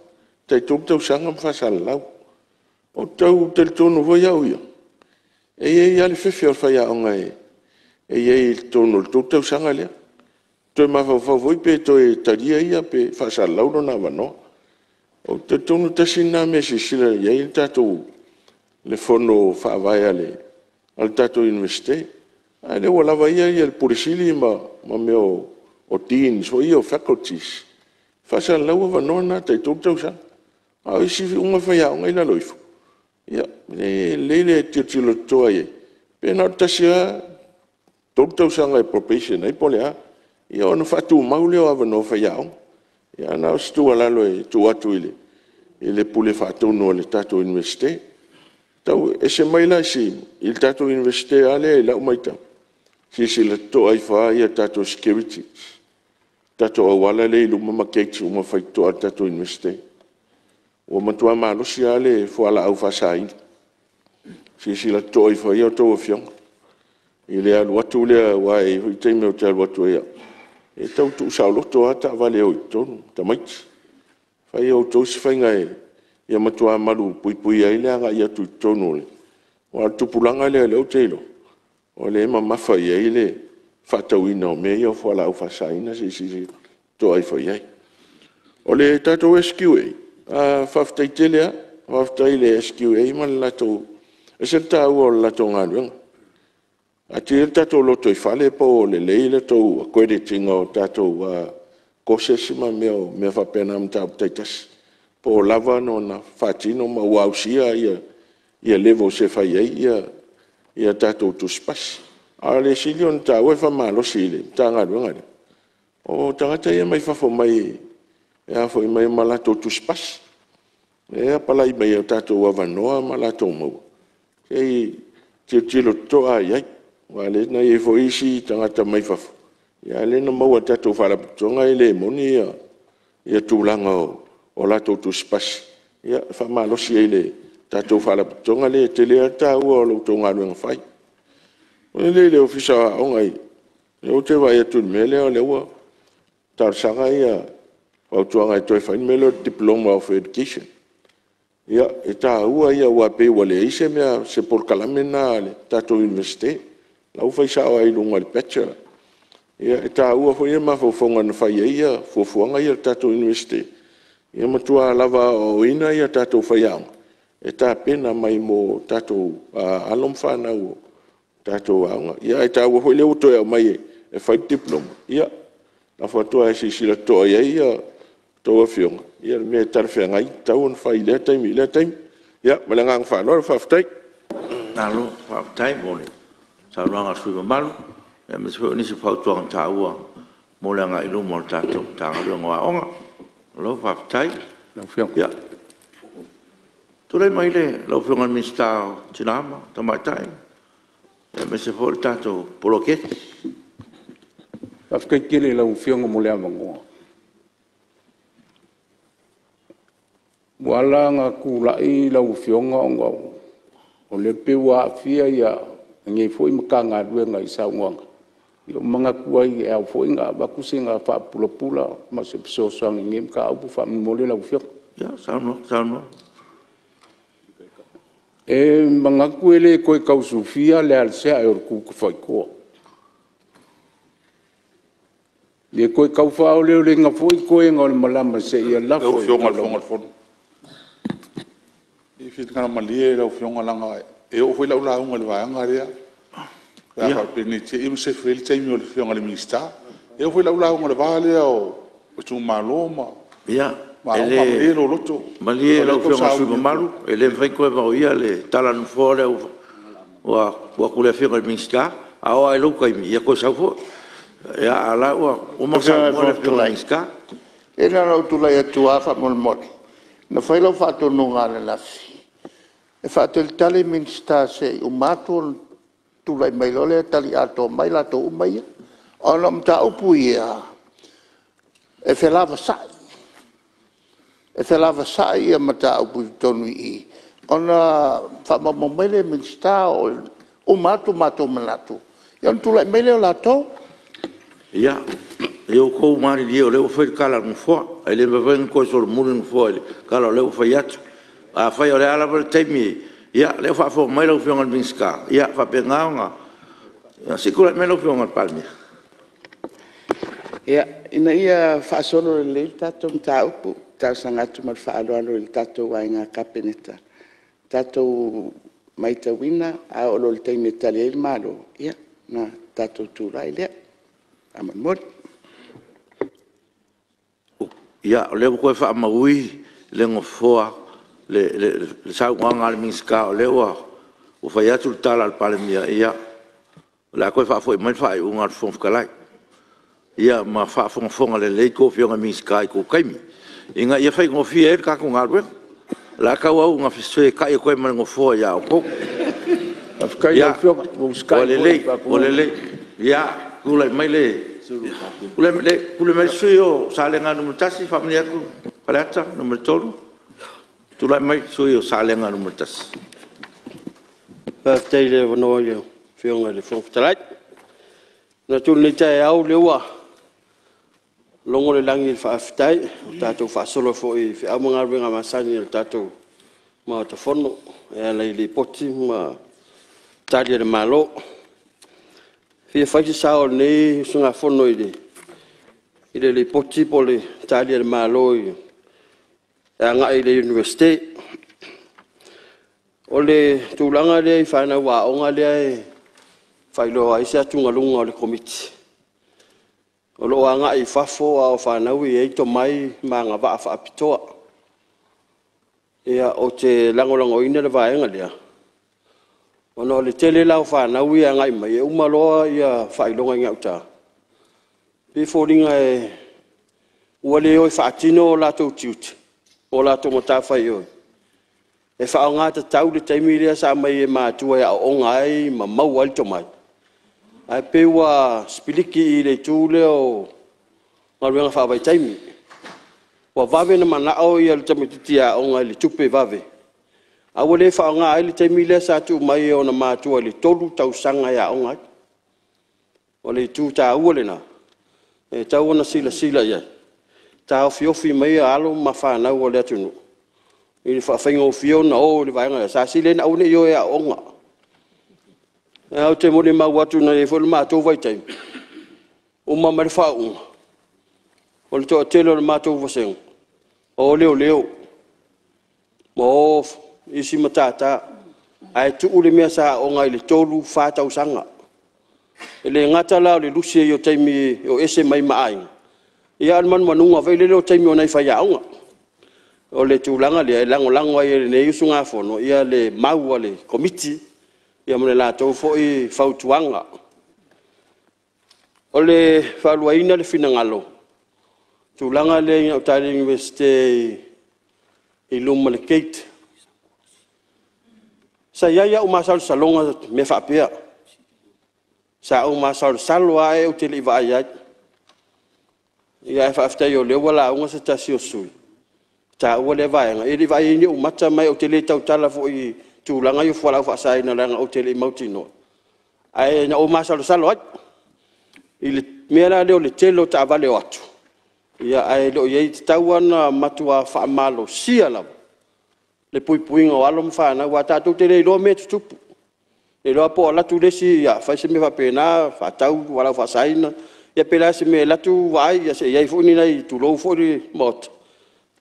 C: tai 3 tausaga ma faasalalau. Ou te tau talitonu foi au ia, e i ai lava le fefe o le faiaoga e i ai i totonu o le 3 tausaga lea, toe mafaufau foi pe toe talia ia pe faasalalau lona avanoa. Ou te talitonu tasi lena mea e silasila i ai le tatou Fono Faavae a le tatou Iunivesite, a lea ua lava ia le Pule Sili ma mea o Deans foi ia o Faculties, e faasalalau avanoa na tai 3 tausaga. A o isi uma faiaoga e i lalo ifo, ia e lelei le tilotilo totoa i ai, pe na o le tasi lava, 3 tausaga e probation ai po o le a, ia ona faatumau lea o avanoa faiaoga. Ia na o se tuualalo e tuu atu i le Pule Faatonu a le tatou Iunivesite. E ese mai la i le tatou Iunivesite lava lea i lau matau, silasila totoa ifo lava i tatou securities, tatou auala lea e i luma ma gates uma faitotoa a le tatou Iunivesite. Ua matua malosi lava le fualaau faasaina. Silasila totoa ifo i ai a outou afioga i le alu atu lea aua e i ai foi taimi ou te alu atu ai au, e tau tuusaoloto lava taavale e o i totonu tamaiti. Fai e outou se faiga ia matua malupuipuia ai le agai atu i totonu aua o le tupulaga lea o lea ou te iloa, o lea e mamafa i ai le faatauina o mea ia o fualaau faasaina, se i silasila totoa ifo i ai. O le tatou SQA, faafetai tele lava. Faafetai i le SQA ma le latou… E ese le taua o le latou galuega. E alu tatou lotoifale po o lelei le tou accredit ina o tatou courses ma mea faapena i mataupu taitasi, po o lava ona faatino ma ua ausia levels e fai ai tatou Tusipasi. A o le sili ona taua e faamalosi i le Matagaluega lea, o tagata ia mai fafo mai e mai ma latou tusipasi, lea e apalai mai i tatou avanoa ma latou maua, se i tilotilo totoa lava i ai, aua o lea na i ai foi isi tagata mai fafo, a o lea na maua e le tatou Faalapotopotoga e le moni tulaga o latou tusipasi. Ia e faamalosi ai i le tatou Faalapotopotoga lea, e tele lava le taua o la outou galuega fai. Oo mai lea i le Ofisa o Aoga, lea ou te vaai atu i le mea lea, o lea ua talosaga fautuaga e toe fai le mea lea o le Diploma of Education. Ia, e taua ia aua e pei ua leai se mea, se polokalame lena a le tatou Iunivesite, o la e ua fai sao lava i luga o le Bachelor. E taua foi mafaufauga na fai ai fuafuaga ia a le tatou Iunivesite, ia matua lava aoaoina tatou faiaoga e tapena mai mo tatou alo ma fanau o tatou aoga. Ae taua foi lea ua toe aumai e fai le Diploma, ia lafo atu ae silasila totoa i ai a outou afioga i mea e talafeagai e tatau ona fai i lea taimi i lea taimi. Ia ma le agaga faaaloalo faafetai. Malo faafetai mo le saunoaga a le sui usufono mamalu, aemaise foi o nisi o fautuaga taua mo le agai i luma o le tatou Matagaluega o Aoga. Malo faafetai. Ia, tulai mai lau Afioga i le Minisita o Tina ma Tamaitai aemaise foi o le tatou Poloketi.
G: Faafetai tele i lau Afioga mo le avanoa. Ua ala ona tulai lau Afioga ona o lea e pei ua aafia lenei foi Matagaluega i saunoaga, ia ou manatu ai e ao foi ona avatu sina faapulapula ma se fesoasoani i lenei mataupu faamolemole lau Afioga.
H: Ia, saunoa.
G: E manatu e le toe tau sufia le alasiae o le tutafaitoa, e le toe tau faaoleoleina foi toega o le malama seia lafo
J: Lau Afioga i le Fofoga o le Fono, se i finagalo malie lau Afioga leaga e oo foi lau lauga i le vaega lea, pe a faapea ne i te i ua sefe ai le taimi o le Afioga i le Minisita. E oo foi lau lauga i le va lea o itumalo ma aoga. Malie lou loto,
H: Malie lau Afioga i le sui usufono mamalu, e le mafai ona toe vaoia le tala a le Nofoa lea ua tuu atu i le Afioga i le Minisita. A oo lava i lou taimi, ia toe sau foi. A o la ua uma ona saunoa le Afioga i le Minisita. Ia na ona ou tulai atu lava faamolemole, na fai lau faatonuga ananafi e faatalitali Minisita se i uma atu ona tulai mai loa lea tali atoa mai latou uma ia. Ona o mataupu ia e felavasai, e felavasai mataupu i totonu i i ona faamaumau mai lea e Minisita, uma atu o matou manatu ia ona tulai mai lea o latou. Ia outou malilie o lea ua fai le tala a le Nofoa, e le mafai foi ona toe solomuli le Nofoa i le tala o lea ua fai atu. Afai o le a lava le taimi, ia o lea ua faafofoga mai lau Afioga i le Minisita, ia faapena ona… Se i tulai mai lau Afioga i le Palemia.
K: Ia, ina ia faasolo lelei le tatou mataupu, e talosaga atu ma le faaaloalo i le tatou Aiga Kapeneta, tatou maitauina a oo loa i le taimi e tali ai le Malo, ia ona tatou tulai lea faamolemole.
A: Ia, o lea ua toe faamauina le Nofoa le saunoaga a le Minisita o lea ua fai atu le tala a le Palemia, ia o le a toe faafoi mai le faaiuga a le Fofoga Fetalai. Ia ma faafogafoga lelei a outou Afioga i Minisita i tou taimi ina ia faigofie ai le tatou galuega. O le a tauau ina fesetai atu ai ma le Nofoa ia outou.
E: Faafetai i lau Afioga, ua
A: Ua lelei, ua lelei. Ia tulai mai le sui usufono mo Salega 1, faamalie atu Faleata 3. Tulai mai le sui usufono mo Salega 1.
I: Faafetai i le avanoa i lau Afioga i le Fofoga Fetalai. E manatu o lenei taeao o lea ua logo le lagi i le faafetai ua tatou faasolo foi i feau ma galuega masani a le tatou Maota Fono e ala i Lipoti ma Tali a le Malo. E fia fai se sao o lenei usugafono i le Lipoti po o le Tali a le Malo e agai i le Iunivesite. O le tulaga lea i fanau aoga lea e faailoa ai se atugaluga o le Komiti, o lo o agai i fafo a o fanau e i ai tomai ma agavaa faapitoa. Ou te lagolagoina le vaega lea ona o le tele la o fanau ia e agai mai e uma loa faailoga i gauta, e pei e foliga ua le o e faatino o latou tiute po o latou matafaioi e faaaoga tatau le taimi lea sa aumai ai e matua e aooga ai ma maua ai le tomai, ae pei ua sipiliki i le itu lea o galuega faavaitaimi. Ua vave ona manao le tamaititi aoga i le tupe vave a ua le faaaogaina ai le taimi lea sa tuu mai e ona matua i le 3 tausaga e aoga ai. O le itu taua lena e tatau ona silasila i ai, taofiofi mai alo ma fanau a le atunuu i le faafaigofie ona o i le vaega lea, sa sili ai ona aua ne i o e aooga. Ae ou te molimau atu na i ai foi le matou vaitaimi, uma mai le faauuga, o le toatele o le matou vasega ua o leoleo, ua o isi matata, ae tuu le mea sa aooga ai i le 3, 4 tausaga. E le gata la o le lusi ai o taimi e o ese mai ma aiga, a o le manumanuga foi lele o taimi o nai faiaoga. O le tulaga lea e lagolago ai e lenei usugafono le mau a le Komiti ma le latou foi fautuaga. O le faaluaina le finagalo i le tulaga lea i gauta i le Iunivesite i luma o le gate. Sa i ai lava ou masalosaloga i mea faapea. Sa ou masalosalo lava ae ou te le i vaai i ai. Ae faafetai o lea ua lauga se tasi o sui usufono e taua lea vaega, e le i vaaia ai i ou mata ma ou te le tautala foi i tulaga ia o fualaau faasaina leaga ou te le i mautinoa, ae na ou masalosalo ai i le mea la lea o le tele o taavale e o atu ae le o i ai… E tatau lava ona matua faamalosia lava le puipuiga o alo ma fanau aua tatou te le iloa mea e tutupu. E le iloa po o alu atu le isi fai se mea faapena faatau fualaau faasaina ia pe le a se mea e alu atu vaai se i i ai foi ni nai, tulou foi le Maota,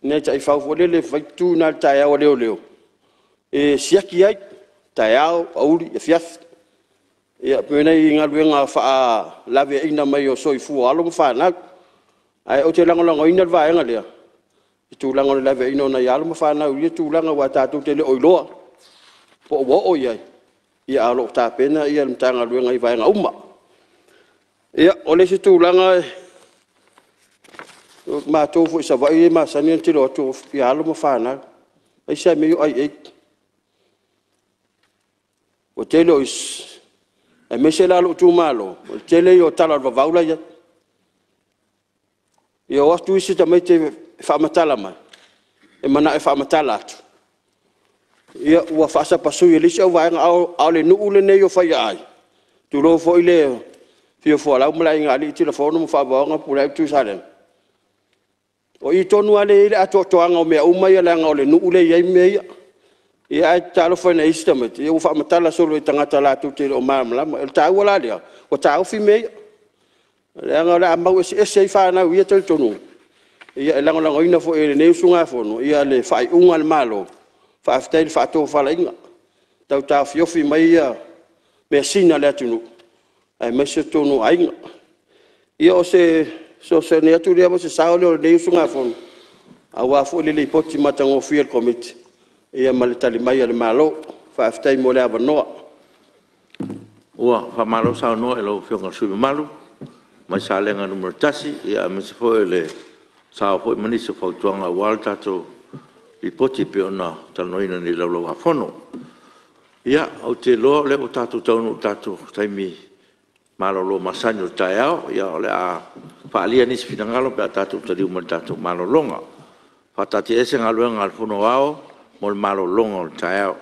I: ni nai taifau foi lele e tu i ina i le taeao a leoleo e siaki ai, taeao, aoauli, afiafi. Ia pei o nai galuega faalaveaiina mai o soifua o alo ma fanau. Ae ou te lagolagoina le vaega lea i le tulaga o le laveaiina o nai alo ma fanau i ia tulaga aua tatou te le o iloa po o ua oo i ai, ae o lo o tapena le Matagaluega i vaega uma. Ia, o le isi tulaga, o matou foi i Savaii e masani ona tilotilo atu i alo ma fanau, aemaise lava mea ia o ai ei. O le tele o isi, aemaise la o lou itumalo, o le tele ia o tala o le vavau la e i ai. E o atu isi tamaiti e faamatala mai, e manao e faamatala atu, ia ua faasapasui e le isi auvaega. A o le nuu lenei o Faiaai, tulou foi le afio o Fualau ma le Aiga Alii, Tilafono ma Faafaoga ma Pulea ma Tuisalega, o i tonu lava lea e i ai le atoatoaga o mea uma ia leaga o le nuu lea e i ai mea ia. Ae talofa i nai isi tamaiti, ia ua faamatala solo e tagata latou te le o malamalama. O le taua la lea, ua taofi mea ia, leaga o le a mau eseese ai fanau i ia talitonuga. E lagolagoina foi e lenei usugafono le faaiuga a le Malo, faafetai i le faatofalaiga, tau taofiofi mai measina a le atunuu aemaise totonu o aiga. Ia o se fesoasoani atu lea ma se sao lea o lenei usugafono
D: aua foi le Lipoti matagofie a le Komiti ma le Tali mai a le Malo. Faafetai mo le avanoa.
A: Ua faamalo saunoa i lau Afioga i le sui usufono mamalu mai Salega 1, aemaise foi o le sao foi ma nisi o fautuaga aua le tatou Lipoti e pei ona talanoaina nei i le Laulau a Fono. Ia, ou te iloa o lea ua tatou taunuu i le tatou taimi malolo masani o le taeao. O le a faaalia nisi finagalo pe a tatou taliu mai le tatou malologa. E faataatiaese Galuega a le Fono Aoao mo le malologa o le taeao.